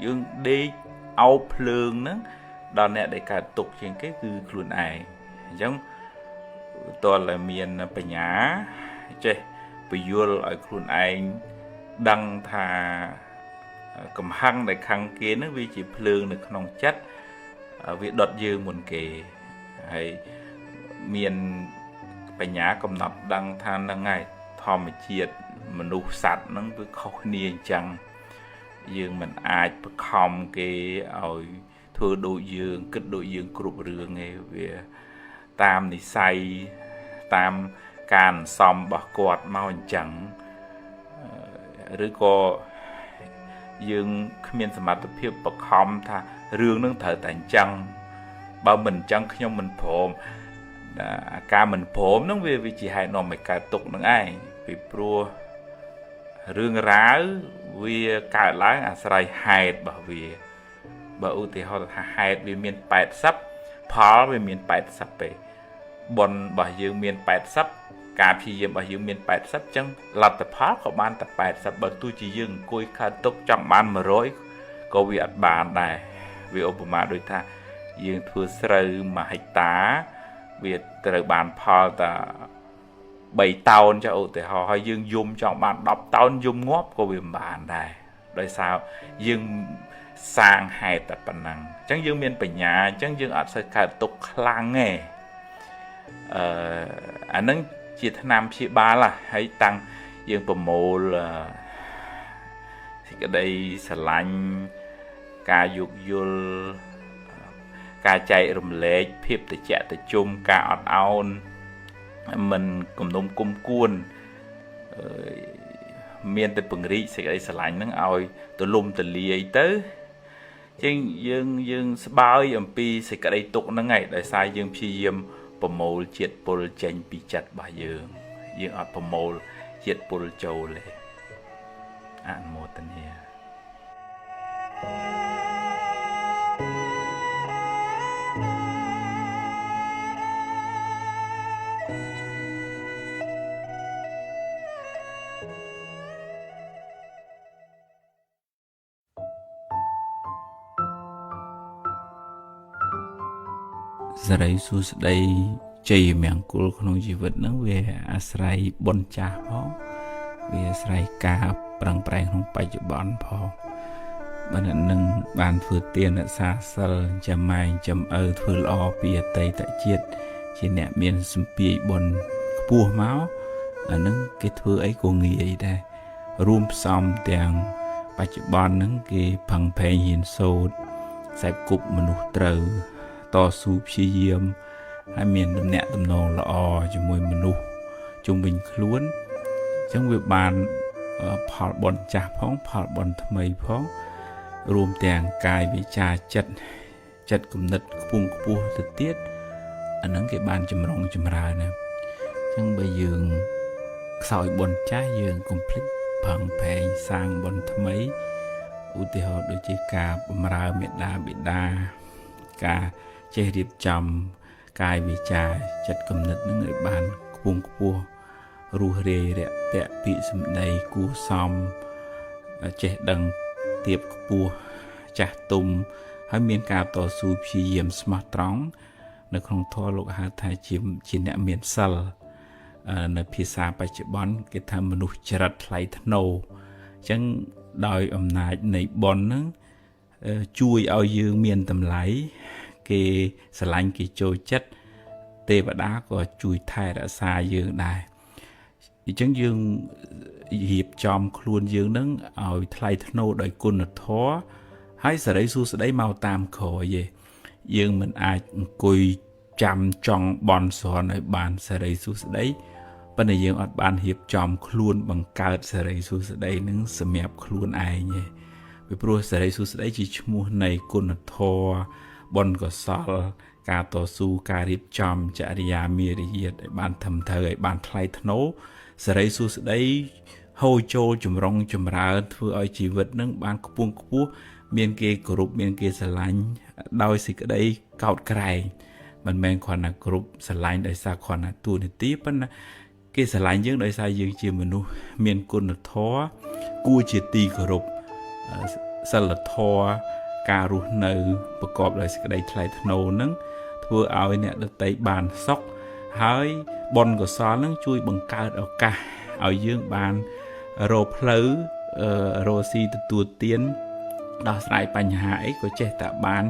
[SPEAKER 1] យើងដេកអោបភ្លើងហ្នឹងដល់អ្នកដែលកើតទុកជាងគេគឺខ្លួនឯងអញ្ចឹងតើតែមានបញ្ញាចេះពយល់ឲ្យខ្លួនឯងដឹងថាកំហឹងដែលខឹងគេហ្នឹងវាជាភ្លើងនៅក្នុងចិត្តវាដុតយើងមុនគេហើយមានបញ្ញាកំណត់ដឹងថាហ្នឹងហើយធម្មជាតិមនុស្សសត្វហ្នឹងវាខុសគ្នាអញ្ចឹងយើងមិនអាចបខំគេឲ្យធ្វើដូចយើងគិតដូចយើងគ្រប់រឿងទេវាតាមនិស័យតាមការអន្សំរបស់គាត់មកអញ្ចឹងឬក៏យើងគ្មានសមត្ថភាពបខំថារឿងនឹងត្រូវតែអញ្ចឹងបើមិនអញ្ចឹងខ្ញុំមិនព្រមការមិនព្រមហ្នឹងវាជាហេតុនាំឲ្យកើតទុក្ខនឹងឯងពីព្រោះរឿងរ៉ាវវាកើតឡើងអាស្រ័យហេតុរបស់វាបើឧទាហរណ៍ថាហេតុវាមាន80ផលវាមាន80ទេបុណ្យរបស់យើងមាន80ការព្យាយាមរបស់យើងមាន80អញ្ចឹងលទ្ធផលក៏បានតែ80បើទោះជាយើងអង្គុយកើតទុកចង់បាន100ក៏វាអត់បានដែរវាឧបមាដូចថាយើងធ្វើស្រូវ1ហិកតាវាត្រូវបានផលតែ3តោនចុះឧទាហរណ៍ហើយយើងយំចង់បាន10តោនយំងាប់ក៏វាមិនបានដែរដោយសារយើងសាងហេតុតែប៉ុណ្ណឹងអញ្ចឹងយើងមានបញ្ញាអញ្ចឹងយើងអត់សូវកើតទុកខ្លាំងទេអាហ្នឹងជាថ្នាំព្យាបាលហើយតាំងយើងប្រមូលសេចក្តីស្រឡាញ់ការយោគយល់ការចែករំលែកភាពត្រជាក់ត្រជុំការអត់ឱនមិនគំនុំគុំគួនមានតែពង្រីកសេចក្តីស្រឡាញ់ហ្នឹងឲ្យទលំទលាយទៅជាងយើងស្បើយអំពីសេចក្តីទុក្ខហ្នឹងឯងដោយសារយើងព្យាយាមប្រមូលជាតិពុលចេញពីចិត្តរបស់យើងយើងអត់ប្រមូលជាតិពុលចូលទេអនុមោទនាសិរីសួស្តីជ័យមង្គលក្នុងជីវិតហ្នឹងវាអាស្រ័យបុណ្យចាស់ផងវាអាស្រ័យការប្រឹងប្រែងក្នុងបច្ចុប្បន្នផងបើអ្នកនឹងបានធ្វើទានរក្សាសិលចាំម៉ែចាំឪធ្វើល្អពីអតីតជាតិជាអ្នកមានសម្ពាយបុណ្យខ្ពស់មកអាហ្នឹងគេធ្វើអីក៏ងាយដែររួមផ្សំទាំងបច្ចុប្បន្នហ្នឹងគេផឹងផែងហ៊ានសូត្រខ្សែគប់មនុស្សត្រូវតស៊ូព្យាយាមហើយមានទំនាក់ទំនងល្អជាមួយមនុស្សជុំវិញខ្លួនអញ្ចឹងវាបានផលបុណ្យចាស់ផងផលបុណ្យថ្មីផងរួមទាំងកាយវាចាចិត្តចិត្តគំនិតខ្ពង់ខ្ពស់ទៅទៀតអាហ្នឹងគេបានចម្រុងចម្រើនណាអញ្ចឹងបើយើងខ្សោយបុណ្យចាស់យើងកុំភ្លេចប្រឹងប្រែងសាងបុណ្យថ្មីឧទាហរណ៍ដូចជាការបម្រើមេដាបិតាការចេះរៀបចំកាយវាចាចិត្តគំនិតនឹងឲ្យបានខ្ពង់ខ្ពស់រស់រាយរាក់ទាក់ពាក្យសម្ដីគួសមចេះដឹងទៀបខ្ពស់ចាស់ទុំហើយមានការតស៊ូព្យាយាមស្មោះត្រង់នៅក្នុងធម៌លោកហៅថាជាអ្នកមានសិលនៅភាសាបច្ចុប្បន្នគេថាមនុស្សចរិតថ្លៃថ្នូរអញ្ចឹងដោយអំណាចនៃបុណ្យហ្នឹងជួយឲ្យយើងមានតម្លៃគេស្រឡាញ់គេចូលចិត្ត ទេវតាក៏ជួយថែរក្សាយើងដែរអញ្ចឹងយើងរៀបចំខ្លួនយើងនឹងឲ្យថ្លៃថ្នូរដោយគុណធម៌ហើយសេរីសួស្តីមកតាមក្រោយឯងយើងមិនអាចអង្គុយចាំចង់បន់ស្រន់ឲ្យបានសេរីសួស្តីប៉ុន្តែយើងអត់បានរៀបចំខ្លួនបង្កើតសេរីសួស្តីនឹងសម្រាប់ខ្លួនឯងទេពីព្រោះសេរីសួស្តីជាឈ្មោះនៃគុណធម៌បុណ្យកុសលការតស៊ូការរៀបចំចរិយាមារយាទឲ្យបានត្រឹមត្រូវឲ្យបានថ្លៃថ្នូរសេរីសួស្តីហូរចូលចម្រុងចម្រើនធ្វើឲ្យជីវិតនឹងបានខ្ពង់ខ្ពស់មានគេគោរពមានគេស្រឡាញ់ដោយសេចក្តីកោតក្រែងមិនមែនគ្រាន់តែគោរពស្រឡាញ់ដោយសារគ្រាន់តែតួនាទីប៉ុន្តែគេស្រឡាញ់យើងដោយសារយើងជាមនុស្សមានគុណធម៌គួរជាទីគោរពសិលធម៌ការរស់នៅប្រកបដោយសេចក្តីថ្លៃថ្នូរនឹងធ្វើឲ្យអ្នកដទៃបានសុខហើយបុណ្យកុសលនឹងជួយបង្កើតឱកាសឲ្យយើងបានរកផ្លូវរកស៊ីទទួលទានដោះស្រាយបញ្ហាអីក៏ចេះតែបាន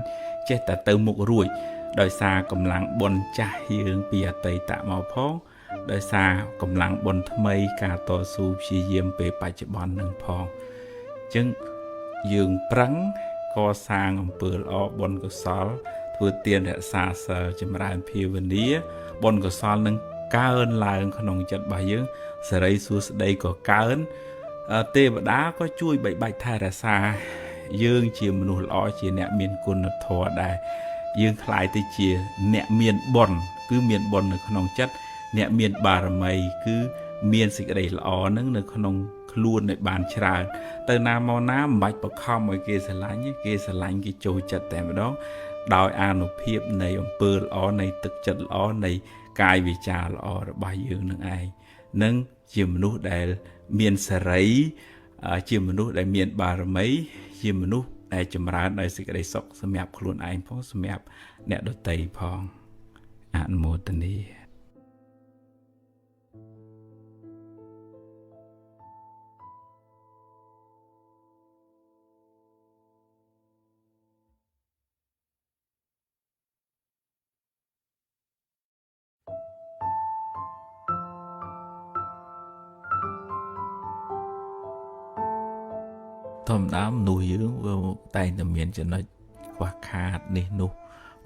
[SPEAKER 1] ចេះតែទៅមុខរួចដោយសារកម្លាំងបុណ្យចាស់យើងពីអតីតមកផងដោយសារកម្លាំងបុណ្យថ្មីការតស៊ូព្យាយាមពេលបច្ចុប្បន្ននឹងផងអញ្ចឹងយើងប្រឹងកសាងអំពើល្អបុណ្យកុសលធ្វើទានរក្សាសិលចម្រើនភាវនាបុណ្យកុសលនឹងកើនឡើងក្នុងចិត្តរបស់យើងសេរីសួស្តីក៏កើនទេវតាក៏ជួយបីបាច់ថែរក្សាយើងជាមនុស្សល្អជាអ្នកមានគុណធម៌ដែរយើងក្លាយទៅជាអ្នកមានបុណ្យគឺមានបុណ្យនៅក្នុងចិត្តអ្នកមានបារមីគឺមានសេចក្តីល្អនឹងនៅក្នុងខ្លួនឲ្យបានច្រើនទៅណាមកណាមិនបាច់បខំឲ្យគេស្រឡាញ់គេស្រឡាញ់គេចូលចិត្តតែម្ដងដោយអានុភាពនៃអំពើល្អនៃទឹកចិត្តល្អនៃកាយវាចាល្អរបស់យើងនឹងឯងនឹងជាមនុស្សដែលមានសេរីជាមនុស្សដែលមានបារមីជាមនុស្សដែលចម្រើនដោយសេចក្តីសុខសម្រាប់ខ្លួនឯងផងសម្រាប់អ្នកដទៃផងអនុមោទនាធម្មតាមនុស្សយើងវាតែងតែមានចំណុចខ្វះខាតនេះនោះ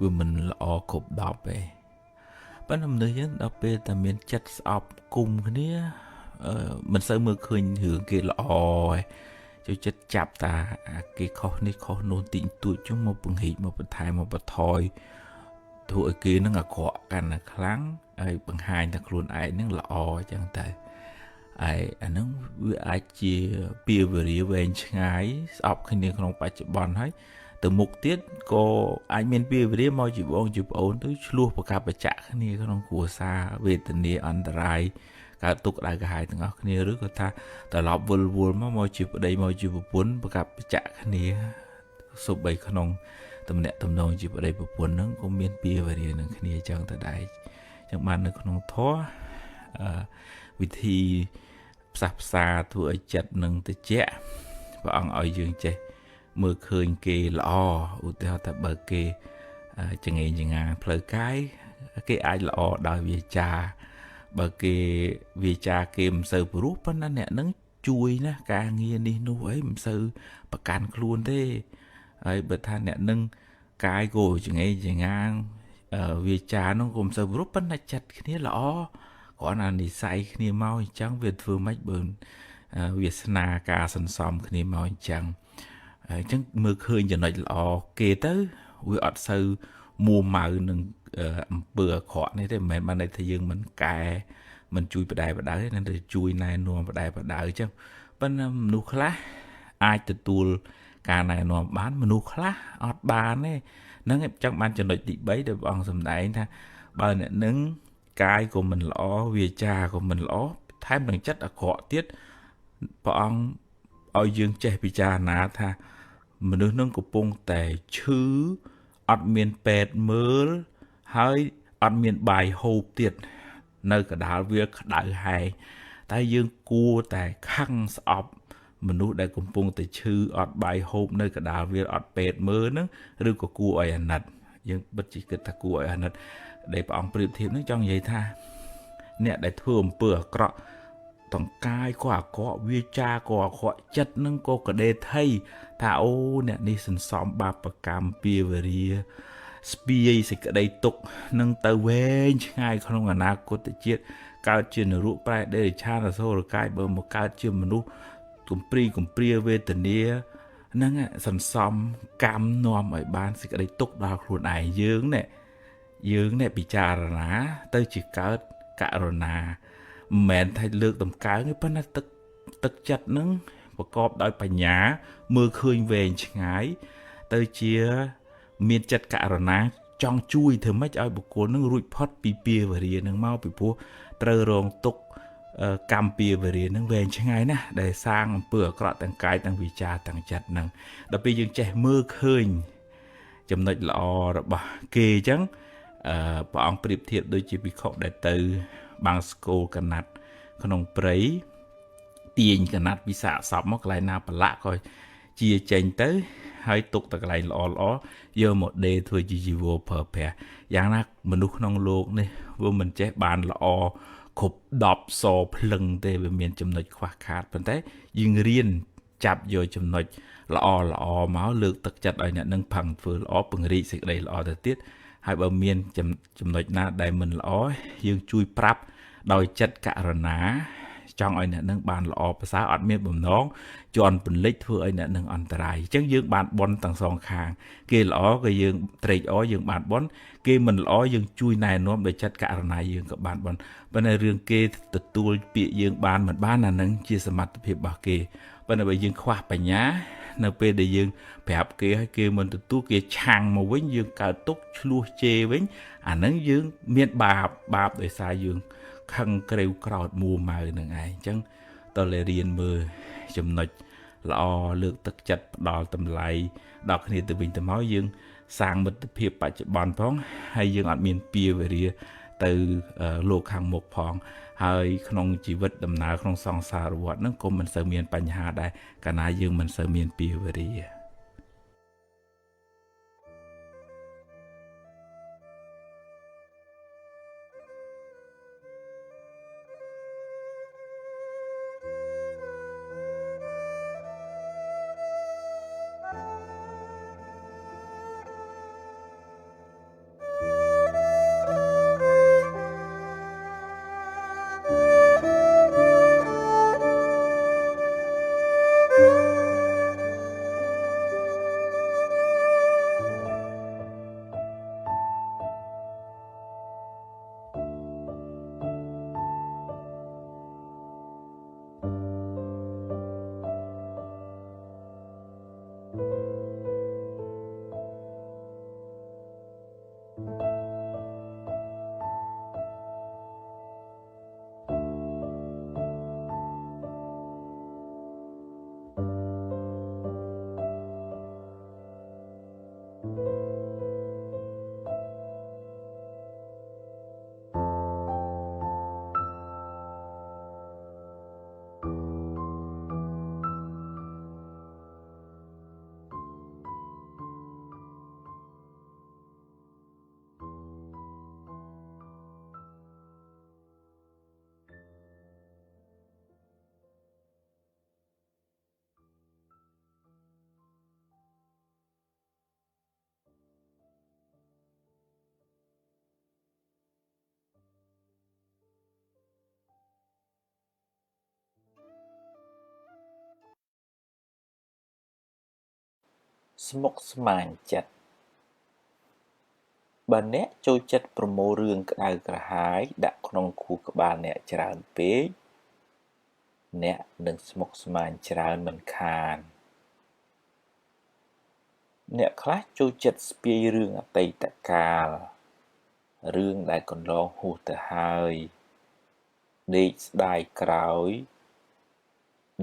[SPEAKER 1] វាមិនល្អគ្រប់10ទេប៉ុន្តែមនុស្សយើងដល់ពេលតែមានចិត្តស្អប់គុំគ្នាមិនសូវមើលឃើញរឿងគេល្អឯងចូលចិត្តចាប់តាគេខុសនេះខុសនោះតិចតួចជុំមកពង្រីកមកបន្ថែមមកបន្ថយធ្វើឲ្យគេនឹងអាក្រក់កាន់តែខ្លាំងហើយបង្ហាញថាខ្លួនឯងនឹងល្អអញ្ចឹងទៅហើយអាហ្នឹងវាអាចជាពីវេរាវែងឆ្ងាយស្អប់គ្នាក្នុងបច្ចុប្បន្នហើយទៅមុខទៀតក៏អាចមានពីវេរាមកជាបងជាប្អូនទៅឆ្លោះប្រកាប់ប្រចាក់គ្នាក្នុងគ្រួសារវេទនាអន្តរាយកើតទុក្ខក្តៅក្រហាយទាំងអស់គ្នាឬក៏ថាត្រឡប់វិលវល់មកជាប្តីមកជាប្រពន្ធប្រកាប់ប្រចាក់គ្នាសូម្បីក្នុងទំនាក់ទំនងជាប្តីប្រពន្ធហ្នឹងក៏មានពីវេរានឹងគ្នាចឹងទៅដែរចឹងបាននៅក្នុងធម៌វិធីផ្សះផ្សាធ្វើឲ្យចិត្តនឹងត្រជាក់ព្រះអង្គឲ្យយើងចេះមើលឃើញគេល្អឧទាហរណ៍ថាបើគេចង្អេងចង្អាងផ្លូវកាយគេអាចល្អដោយវាចាបើគេវាចាគេមិនសូវព្រោះប៉ុន្តែអ្នកនឹងជួយណាការងារនេះនោះអីមិនសូវប្រកាន់ខ្លួនទេហើយបើថាអ្នកនឹងកាយក៏ចង្អេងចង្អាងវាចានោះក៏មិនសូវព្រោះប៉ុន្តែចិត្តគ្នាល្អគ្រាន់តែនិស័យគ្នាមកអញ្ចឹងវាធ្វើម៉េចបើវាសនាការសន្សំគ្នាមកអញ្ចឹងមើលឃើញចំណុចល្អគេទៅវាអត់សូវមួម៉ៅនឹងអំពើអាក្រក់នេះទេមិនមែនបានន័យថាយើងមិនកែមិនជួយបដែបដៅទេនឹងទៅជួយណែនាំបដែបដៅអញ្ចឹងប៉ុន្តែមនុស្សខ្លះអាចទទួលការណែនាំបានមនុស្សខ្លះអត់បានទេហ្នឹងឯងចង់បានចំណុចទី3ដែលព្រះអង្គសម្ដែងថាបើអ្នកនឹងកាយក៏មិនល្អវាចាក៏មិនល្អថែមនឹងចិត្តអាក្រក់ទៀតព្រះអង្គឲ្យយើងចេះពិចារណាថាមនុស្សនឹងកំពុងតែឈឺអត់មានពេទ្យមើលហើយអត់មានបាយហូបទៀតនៅកណ្ដាលវាក្តៅហែងតែយើងគួរតែខឹងស្អប់មនុស្សដែលកំពុងតែឈឺអត់បាយហូបនៅកណ្ដាលវាអត់ពេទ្យមើលហ្នឹងឬក៏គួរឲ្យអាណិតយើងបិទជាគិតថាគួរឲ្យអាណិត ដែលព្រះអង្គប្រៀបធៀបនឹងចង់និយាយថាអ្នកដែលធ្វើអំពើអាក្រក់ទាំងកាយក៏អាក្រក់វាចាក៏អាក្រក់ចិត្តនឹងក៏កដេថៃថាអូអ្នកនេះសន្សំបាបកម្មពាវរាស្ពាយសេចក្តីទុក្ខនឹងទៅវែងឆ្ងាយក្នុងអនាគតជាតិកើតជានរកប្រែដេរិឆានអសុរកាយបើមកកើតជាមនុស្សកំព្រីកំព្រាវេទនាហ្នឹងសន្សំកម្មនាំឲ្យបានសេចក្តីទុក្ខដល់ខ្លួនឯងយើងនេះយើងនេះពិចារណាទៅជាកើតករុណាមិនមែនថាលើកតម្កើងទេប៉ុន្តែទឹកចិត្តហ្នឹងប្រកបដោយបញ្ញាមើលឃើញវែងឆ្ងាយទៅជាមានចិត្តករុណាចង់ជួយធ្វើម៉េចឲ្យបុគ្គលនឹងរួចផុតពីពាវរានឹងមកពីព្រោះត្រូវរងទុក្ខកម្មពាវរានឹងវែងឆ្ងាយណាស់ដែលសាងអំពើអាក្រក់ទាំងកាយទាំងវិចារទាំងចិត្តនឹងដល់ពេលយើងចេះមើលឃើញចំណុចល្អរបស់គេអញ្ចឹងព្រះអង្គប្រៀបធៀបដូចជាភិក្ខុដែលទៅបាំងស្គលកណាត់ក្នុងព្រៃទាញកណាត់ពីសាកសពមកកន្លែងណាប្រឡាក់ក៏ជាចេញទៅហើយទុកតែកន្លែងល្អល្អយកមកដេធ្វើជាជីវរប្រើប្រាស់យ៉ាងណាមនុស្សក្នុងលោកនេះវាមិនចេះបានល្អគ្រប់10សភ្លឹងទេវាមានចំណុចខ្វះខាតប៉ុន្តែយើងរៀនចាប់យកចំណុចល្អល្អមកលើកទឹកចិត្តឲ្យអ្នកនឹងផឹងធ្វើល្អពង្រីកសេចក្តីល្អទៅទៀតហើយបើមានចំណុចណាដែលមិនល្អយើងជួយប្រាប់ដោយចិត្តករុណាចង់ឲ្យអ្នកនឹងបានល្អប្រសើរអត់មានបំណងជន់ពន្លិចធ្វើឲ្យអ្នកនឹងអន្តរាយអញ្ចឹងយើងបានបុណ្យទាំងសងខាងគេល្អក៏យើងត្រេកអរយើងបានបុណ្យគេមិនល្អយើងជួយណែនាំដោយចិត្តករុណាយើងក៏បានបុណ្យប៉ុន្តែរឿងគេទទួលពាក្យយើងបានមិនបានអានឹងជាសមត្ថភាពរបស់គេប៉ុន្តែបើយើងខ្វះបញ្ញានៅពេលដែលយើងប្រាប់គេឲ្យគេមិនទទួលគេឆាំងមកវិញយើងកើតទុក្ខឆ្លោះជេរវិញអានឹងយើងមានបាបដោយសារយើងខឹងក្រេវក្រោធមួម៉ៅនឹងឯងអញ្ចឹងតើរៀនមើលចំណុចល្អលើកទឹកចិត្តផ្ដល់តម្លៃដល់គ្នាទៅវិញទៅមកយើងសាងមិត្តភាពបច្ចុប្បន្នផងហើយយើងអត់មានពៀវរាទៅលោកខាងមុខផងហើយក្នុងជីវិតដំណើរក្នុងសង្សារវដ្តហ្នឹងក៏មិនសូវមានបញ្ហាដែរកាលណាយើងមិនសូវមានពៀវរា
[SPEAKER 2] ស្មុគស្មាញចិត្តបើអ្នកចូលចិត្តប្រមូលរឿងក្តៅក្រហាយដាក់ក្នុងខួរក្បាលអ្នកច្រើនពេកអ្នកនឹងស្មុគស្មាញច្រើនមិនខានអ្នកខ្លះចូលចិត្តស្ពាយរឿងអតីតកាលរឿងដែលកន្លងហួសទៅហើយដេកស្ដាយក្រោយ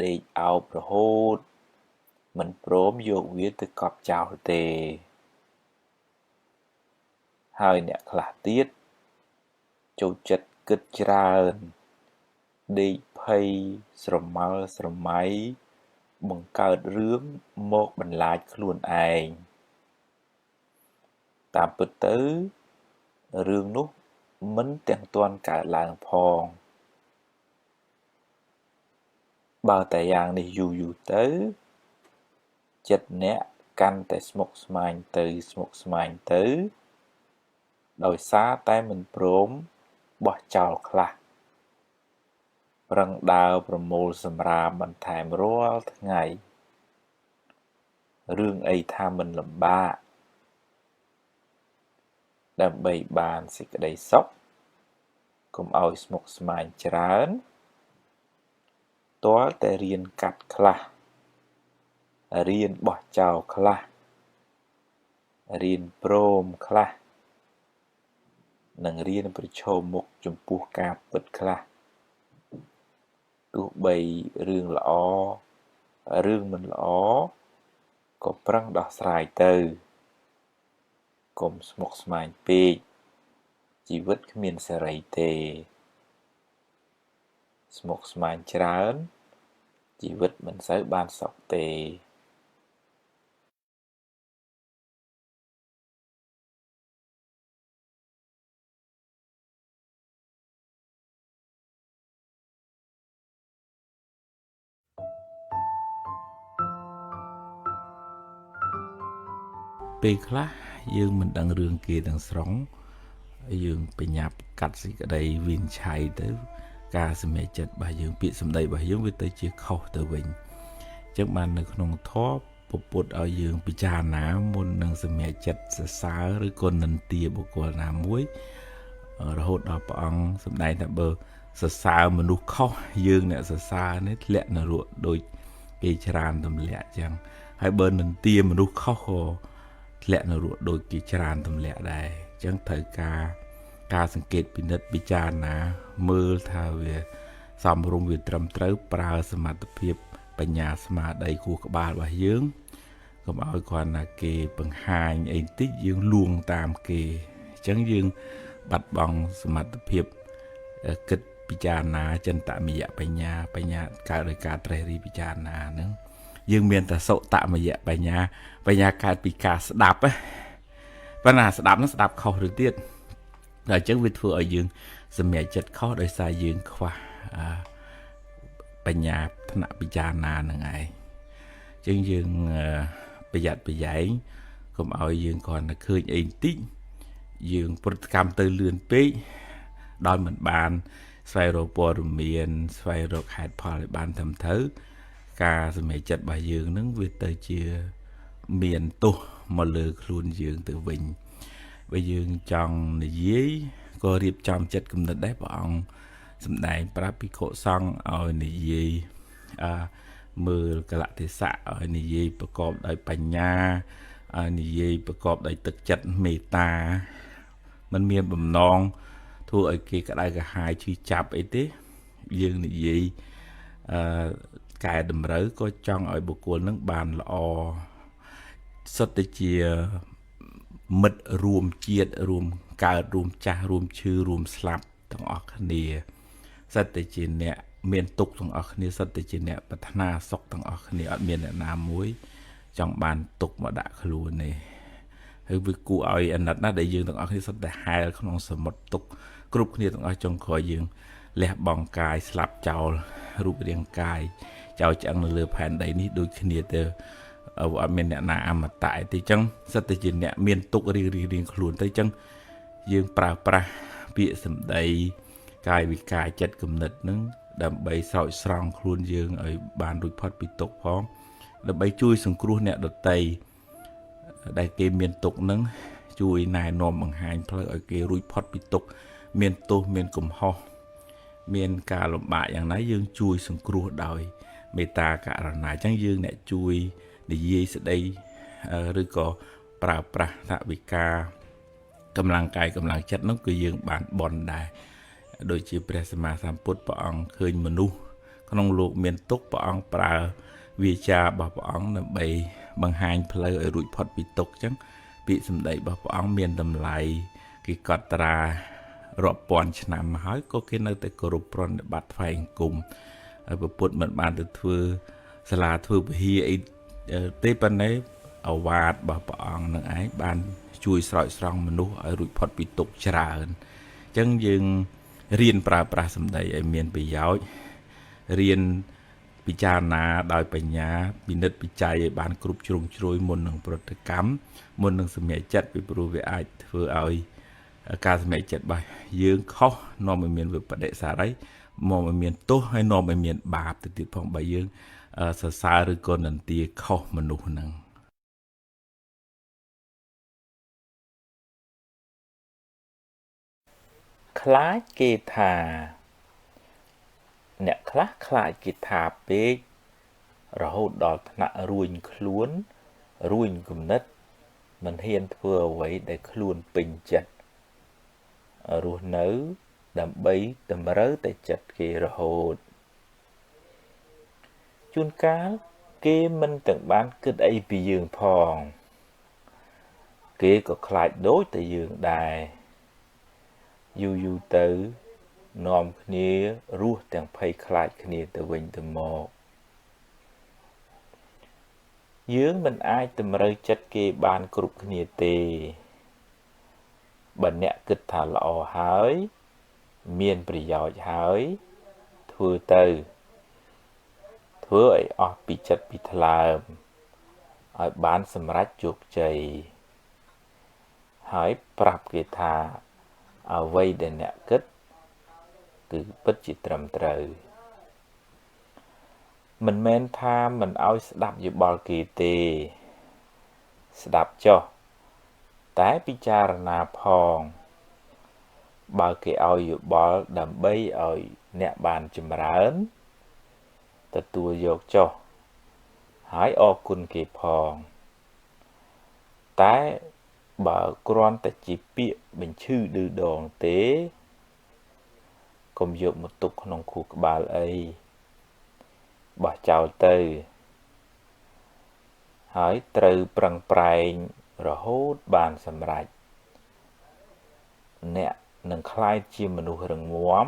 [SPEAKER 2] ដេកអោបរហូតមិនព្រមយកវាទៅកប់ចោលទេហើយអ្នកខ្លះទៀតចូលចិត្តគិតច្រើនដេកភ័យស្រមើស្រមៃបង្កើតរឿងមកបន្លាចខ្លួនឯងតាមពិតទៅ រឿងនោះមិនទាំងទាន់កើតឡើងផងបើតែយ៉ាងនេះយូរៗទៅចិត្តអ្នកកាន់តែស្មុគស្មាញទៅស្មុគស្មាញទៅដោយសារតែមិនព្រមបោះចោលខ្លះប្រឹងដើរប្រមូលសម្រាមបន្ថែមរាល់ថ្ងៃរឿងអីថាមិនលំបាកដើម្បីបានសេចក្តីសុខកុំឲ្យស្មុគស្មាញច្រើនទាល់តែរៀនកាត់ខ្លះរៀនបោះចោលខ្លះរៀនព្រមខ្លះនិងរៀនប្រឈមមុខចំពោះការពិតខ្លះទោះបីរឿងល្អរឿងមិនល្អក៏ប្រឹងដោះស្រាយទៅកុំស្មុគស្មាញពេកជីវិតគ្មានសេរីទេស្មុគស្មាញច្រើនជីវិតមិនសូវបានសុខទេ
[SPEAKER 1] ពេលខ្លះយើងមិនដឹងរឿងគេទាំងស្រុងយើងបញ្ញាប់កាត់សេចក្តីវិនិច្ឆ័យទៅការសម្រេចចិត្តរបស់យើងពាក្យសម្ដីរបស់យើងវាទៅជាខុសទៅវិញអញ្ចឹងបាននៅក្នុងធម៌ពុទ្ធឲ្យយើងពិចារណាមុននឹងសម្រេចចិត្តសរសើរឬក៏និន្ទាបុគ្គលណាមួយរហូតដល់ព្រះអង្គសម្ដែងថាបើសរសើរមនុស្សខុសយើងអ្នកសរសើរនេះធ្លាក់នរកដូចគេច្រានទម្លាក់អញ្ចឹងហើយបើនិន្ទាមនុស្សខុសក៏ធ្លាក់នរកដូចគេច្រានទម្លាក់ដែរអញ្ចឹងត្រូវការសង្កេតពិនិត្យពិចារណាមើលថាវាសមរម្យវាត្រឹមត្រូវប្រើសមត្ថភាពបញ្ញាស្មារតីខួរក្បាលរបស់យើងកុំឲ្យគ្រាន់តែគេបង្ហាញអីបន្តិចយើងលួងតាមគេអញ្ចឹងយើងបាត់បង់សមត្ថភាពគិតពិចារណាចិន្តមយបញ្ញាបញ្ញាកើតដោយការត្រេះរិះពិចារណាហ្នឹងយើងមានតែសុតមយបញ្ញាបញ្ញាកើតពីការស្ដាប់ប៉ុន្តែស្ដាប់ហ្នឹងស្ដាប់ខុសឬទៀតដល់អញ្ចឹងវាធ្វើឲ្យយើងសម្រេចចិត្តខុសដោយសារយើងខ្វះបញ្ញាថ្នាក់ពិចារណាហ្នឹងឯងអញ្ចឹងយើងប្រយ័ត្នប្រយែងកុំឲ្យយើងគ្រាន់តែឃើញអីបន្តិចយើងប្រតិកម្មទៅលឿនពេកដោយមិនបានស្វែងរកព័ត៌មានស្វែងរកហេតុផលឲ្យបានត្រឹមត្រូវការសម្រេចចិត្តរបស់យើងនឹងវាទៅជាមានទោសមកលើខ្លួនយើងទៅវិញបើយើងចង់និយាយក៏រៀបចំចិត្តគំនិតដែរព្រះអង្គសម្ដែងប្រាប់ភិក្ខុសង្ឃឲ្យនិយាយមើលកលៈទេសៈឲ្យនិយាយប្រកបដោយបញ្ញាឲ្យនិយាយប្រកបដោយទឹកចិត្តមេត្តាមិនមានបំណងធ្វើឲ្យគេក្តៅក្រហាយឈឺចាប់អីទេយើងនិយាយកែតម្រូវក៏ចង់ឲ្យបុគ្គលនឹងបានល្អសុទ្ធតែជាមិត្តរួមជាតិរួមកើតរួមចាស់រួមឈឺរួមស្លាប់ទាំងអស់គ្នាសុទ្ធតែជាអ្នកមានទុក្ខទាំងអស់គ្នាសុទ្ធតែជាអ្នកប្រាថ្នាសុខទាំងអស់គ្នាអត់មានអ្នកណាមួយចង់បានទុក្ខមកដាក់ខ្លួនទេហើយវាគួរឲ្យអាណិតណាស់ដែលយើងទាំងអស់គ្នាសុទ្ធតែហែលក្នុងសមុទ្រទុក្ខគ្រប់គ្នាទាំងអស់ចុងក្រោយយើងលះបង់កាយស្លាប់ចោលរូបរាងកាយចោលឆ្អឹងនៅលើផែនដីនេះដូចគ្នាទៅអត់មានអ្នកណាអមតៈទេអញ្ចឹងសិតតែជាអ្នកមានទុក្ខរៀងៗខ្លួនទៅអញ្ចឹងយើងប្រើប្រាស់ពាក្យសម្ដីកាយវិការចិត្តគំនិតនឹងដើម្បីស្រោចស្រង់ខ្លួនយើងឲ្យបានរួចផុតពីទុក្ខផងដើម្បីជួយសង្គ្រោះអ្នកដទៃដែលគេមានទុក្ខនឹងជួយណែនាំបង្ហាញផ្លូវឲ្យគេរួចផុតពីទុក្ខមានទោសមានកំហុសមានការលំបាកយ៉ាងណាយើងជួយសង្គ្រោះដោយមេត្តាករុណាអញ្ចឹងយើងអ្នកជួយនិយាយស្ដីឬក៏ប្រើប្រាស់ថវិកាកម្លាំងកាយកម្លាំងចិត្តនោះគឺយើងបានបន់ដែរដូចជាព្រះសម្មាសម្ពុទ្ធព្រះអង្គឃើញមនុស្សក្នុងលោកមានទុក្ខព្រះអង្គប្រើវាចារបស់ព្រះអង្គដើម្បីបង្ហាញផ្លូវឲ្យរួចផុតពីទុក្ខអញ្ចឹងពាក្យសម្ដីរបស់ព្រះអង្គមានតម្លៃគេកត់ត្រារាប់ពាន់ឆ្នាំមកហើយក៏គេនៅតែគោរពប្រណិប័តថ្វាយអង្គមហើយព្រះពុទ្ធមិនបានទៅធ្វើសាលាធ្វើពហិអីទេប៉ុន្តែ ឱវាទរបស់ព្រះអង្គនឹងឯងបានជួយស្រោចស្រង់មនុស្សឲ្យរួចផុតពីទុក្ខច្រើនអញ្ចឹងយើងរៀនប្រើប្រាស់សម្ដីឲ្យមានប្រយោជន៍រៀនពិចារណាដោយបញ្ញាពិនិត្យពិច័យឲ្យបានគ្រប់ជ្រុងជ្រោយមុននឹងប្រតិកម្មមុននឹងសម្រេចចិត្តពីព្រោះវាអាចធ្វើឲ្យការសម្រេចចិត្តរបស់យើងខុសនាំឲ្យមានវិបដិសារីនាំឲ្យមានទោសហើយនាំឲ្យមានបាបទៅទៀតផងបើយើងសរសើរឬក៏នន្ទាខុសមនុស្សហ្នឹង
[SPEAKER 2] ខ្លាចគេថាអ្នកខ្លះខ្លាចគេថាពេករហូតដល់ថ្នាក់រួញខ្លួនរួញគំនិតមិនហ៊ានធ្វើអ្វីដែលខ្លួនពេញចិត្តរស់នៅដើម្បីតម្រូវតែចិត្តគេរហូតជួនកាលគេមិនទាំងបានគិតអីពីយើងផងគេក៏ខ្លាចដូចតែយើងដែរយូរយូរទៅនាំគ្នារស់ទាំងភ័យខ្លាចគ្នាទៅវិញទៅមកយើងមិនអាចតម្រូវចិត្តគេបានគ្រប់គ្នាទេបើអ្នកគិតថាល្អហើយមានប្រយោជន៍ហើយធ្វើទៅធ្វើឲ្យអស់ពីចិត្តពីថ្លើមឲ្យបានសម្រេចជោគជ័យហើយប្រាប់គេថាអ្វីដែលអ្នកគិតគឺពិតជាត្រឹមត្រូវមិនមែនថាមិនឲ្យស្ដាប់យោបល់គេទេស្ដាប់ចុះតែពិចារណាផងបើគេឲ្យយោបល់ដើម្បីឲ្យអ្នកបានចម្រើនទទួលយកចុះហើយអរគុណគេផងតែបើគ្រាន់តែជាពាក្យបញ្ឈឺឌឺដងទេកុំយកមកទុកក្នុងខួរក្បាលអីបោះចោលទៅហើយត្រូវប្រឹងប្រែងរហូតបានសម្រេចអ្នកនឹងក្លាយជាមនុស្សរឹងមាំ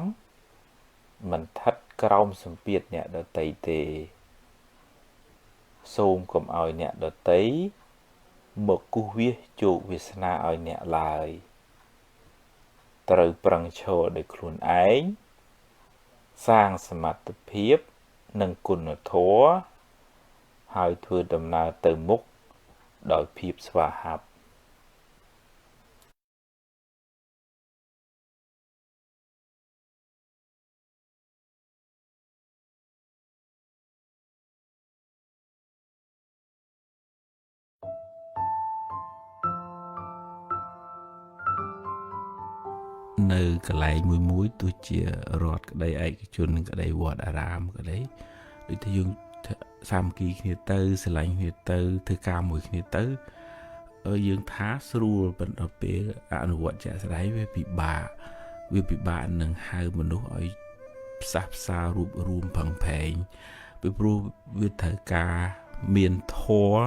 [SPEAKER 2] មិនស្ថិតក្រោមសម្ពាធអ្នកដទៃទេសូមកុំឲ្យអ្នកដទៃមកគូសវាសជោគវាសនាឲ្យអ្នកឡើយត្រូវប្រឹងឈរដោយខ្លួនឯងសាងសមត្ថភាពនិងគុណធម៌ហើយធ្វើដំណើរទៅមុខដោយភាពស្វាហាប់
[SPEAKER 1] នៅកន្លែងមួយមួយទោះជារដ្ឋក្តីឯកជនក្តីវត្តអារាមក្តីដូចថាយើងសាមគ្គីគ្នាទៅស្រឡាញ់គ្នាទៅធ្វើការមួយគ្នាទៅយើងថាស្រួលប៉ុន្តែពេលអនុវត្តជាក់ស្ដែងវាពិបាកនឹងហៅមនុស្សឲ្យផ្សះផ្សារួបរួមផឹងផែងពីព្រោះវាត្រូវការមានធម៌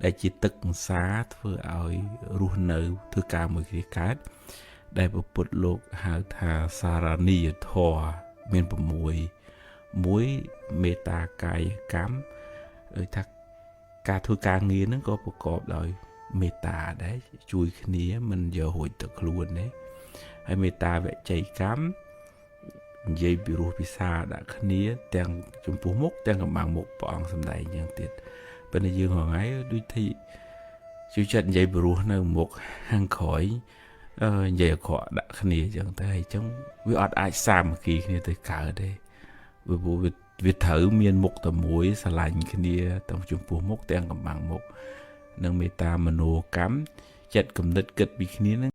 [SPEAKER 1] ដែលជាទឹកអង្សាធ្វើឲ្យរស់នៅធ្វើការមួយគ្នាកើតដែលព្រះពុទ្ធលោកហៅថាសារនីយធម៌មាន6មួយមេត្តាកាយកម្មដូចថាការធ្វើការងារហ្នឹងក៏ប្រកបដោយមេត្តាដែរជួយគ្នាមិនយករួចទៅខ្លួនទេហើយមេត្តាវចីកម្មនិយាយពីរោះពិសាដាក់គ្នាទាំងចំពោះមុខទាំងកំបាំងមុខព្រះអង្គសម្ដែងយ៉ាងទៀតប៉ុន្តែយើងរាល់ថ្ងៃដូចទីជួយចិត្តនិយាយពីរោះនៅមុខខាងក្រោយនិយាយអាក្រក់ដាក់គ្នាអញ្ចឹងតែអញ្ចឹងវាអត់អាចសាមគ្គីគ្នាទៅកើតទេវាត្រូវមានមុខតែមួយស្រឡាញ់គ្នាទាំងចំពោះមុខទាំងកំបាំងមុខនិងមេត្តាមនោកម្មចិត្តគំនិតគិតពីគ្នានឹង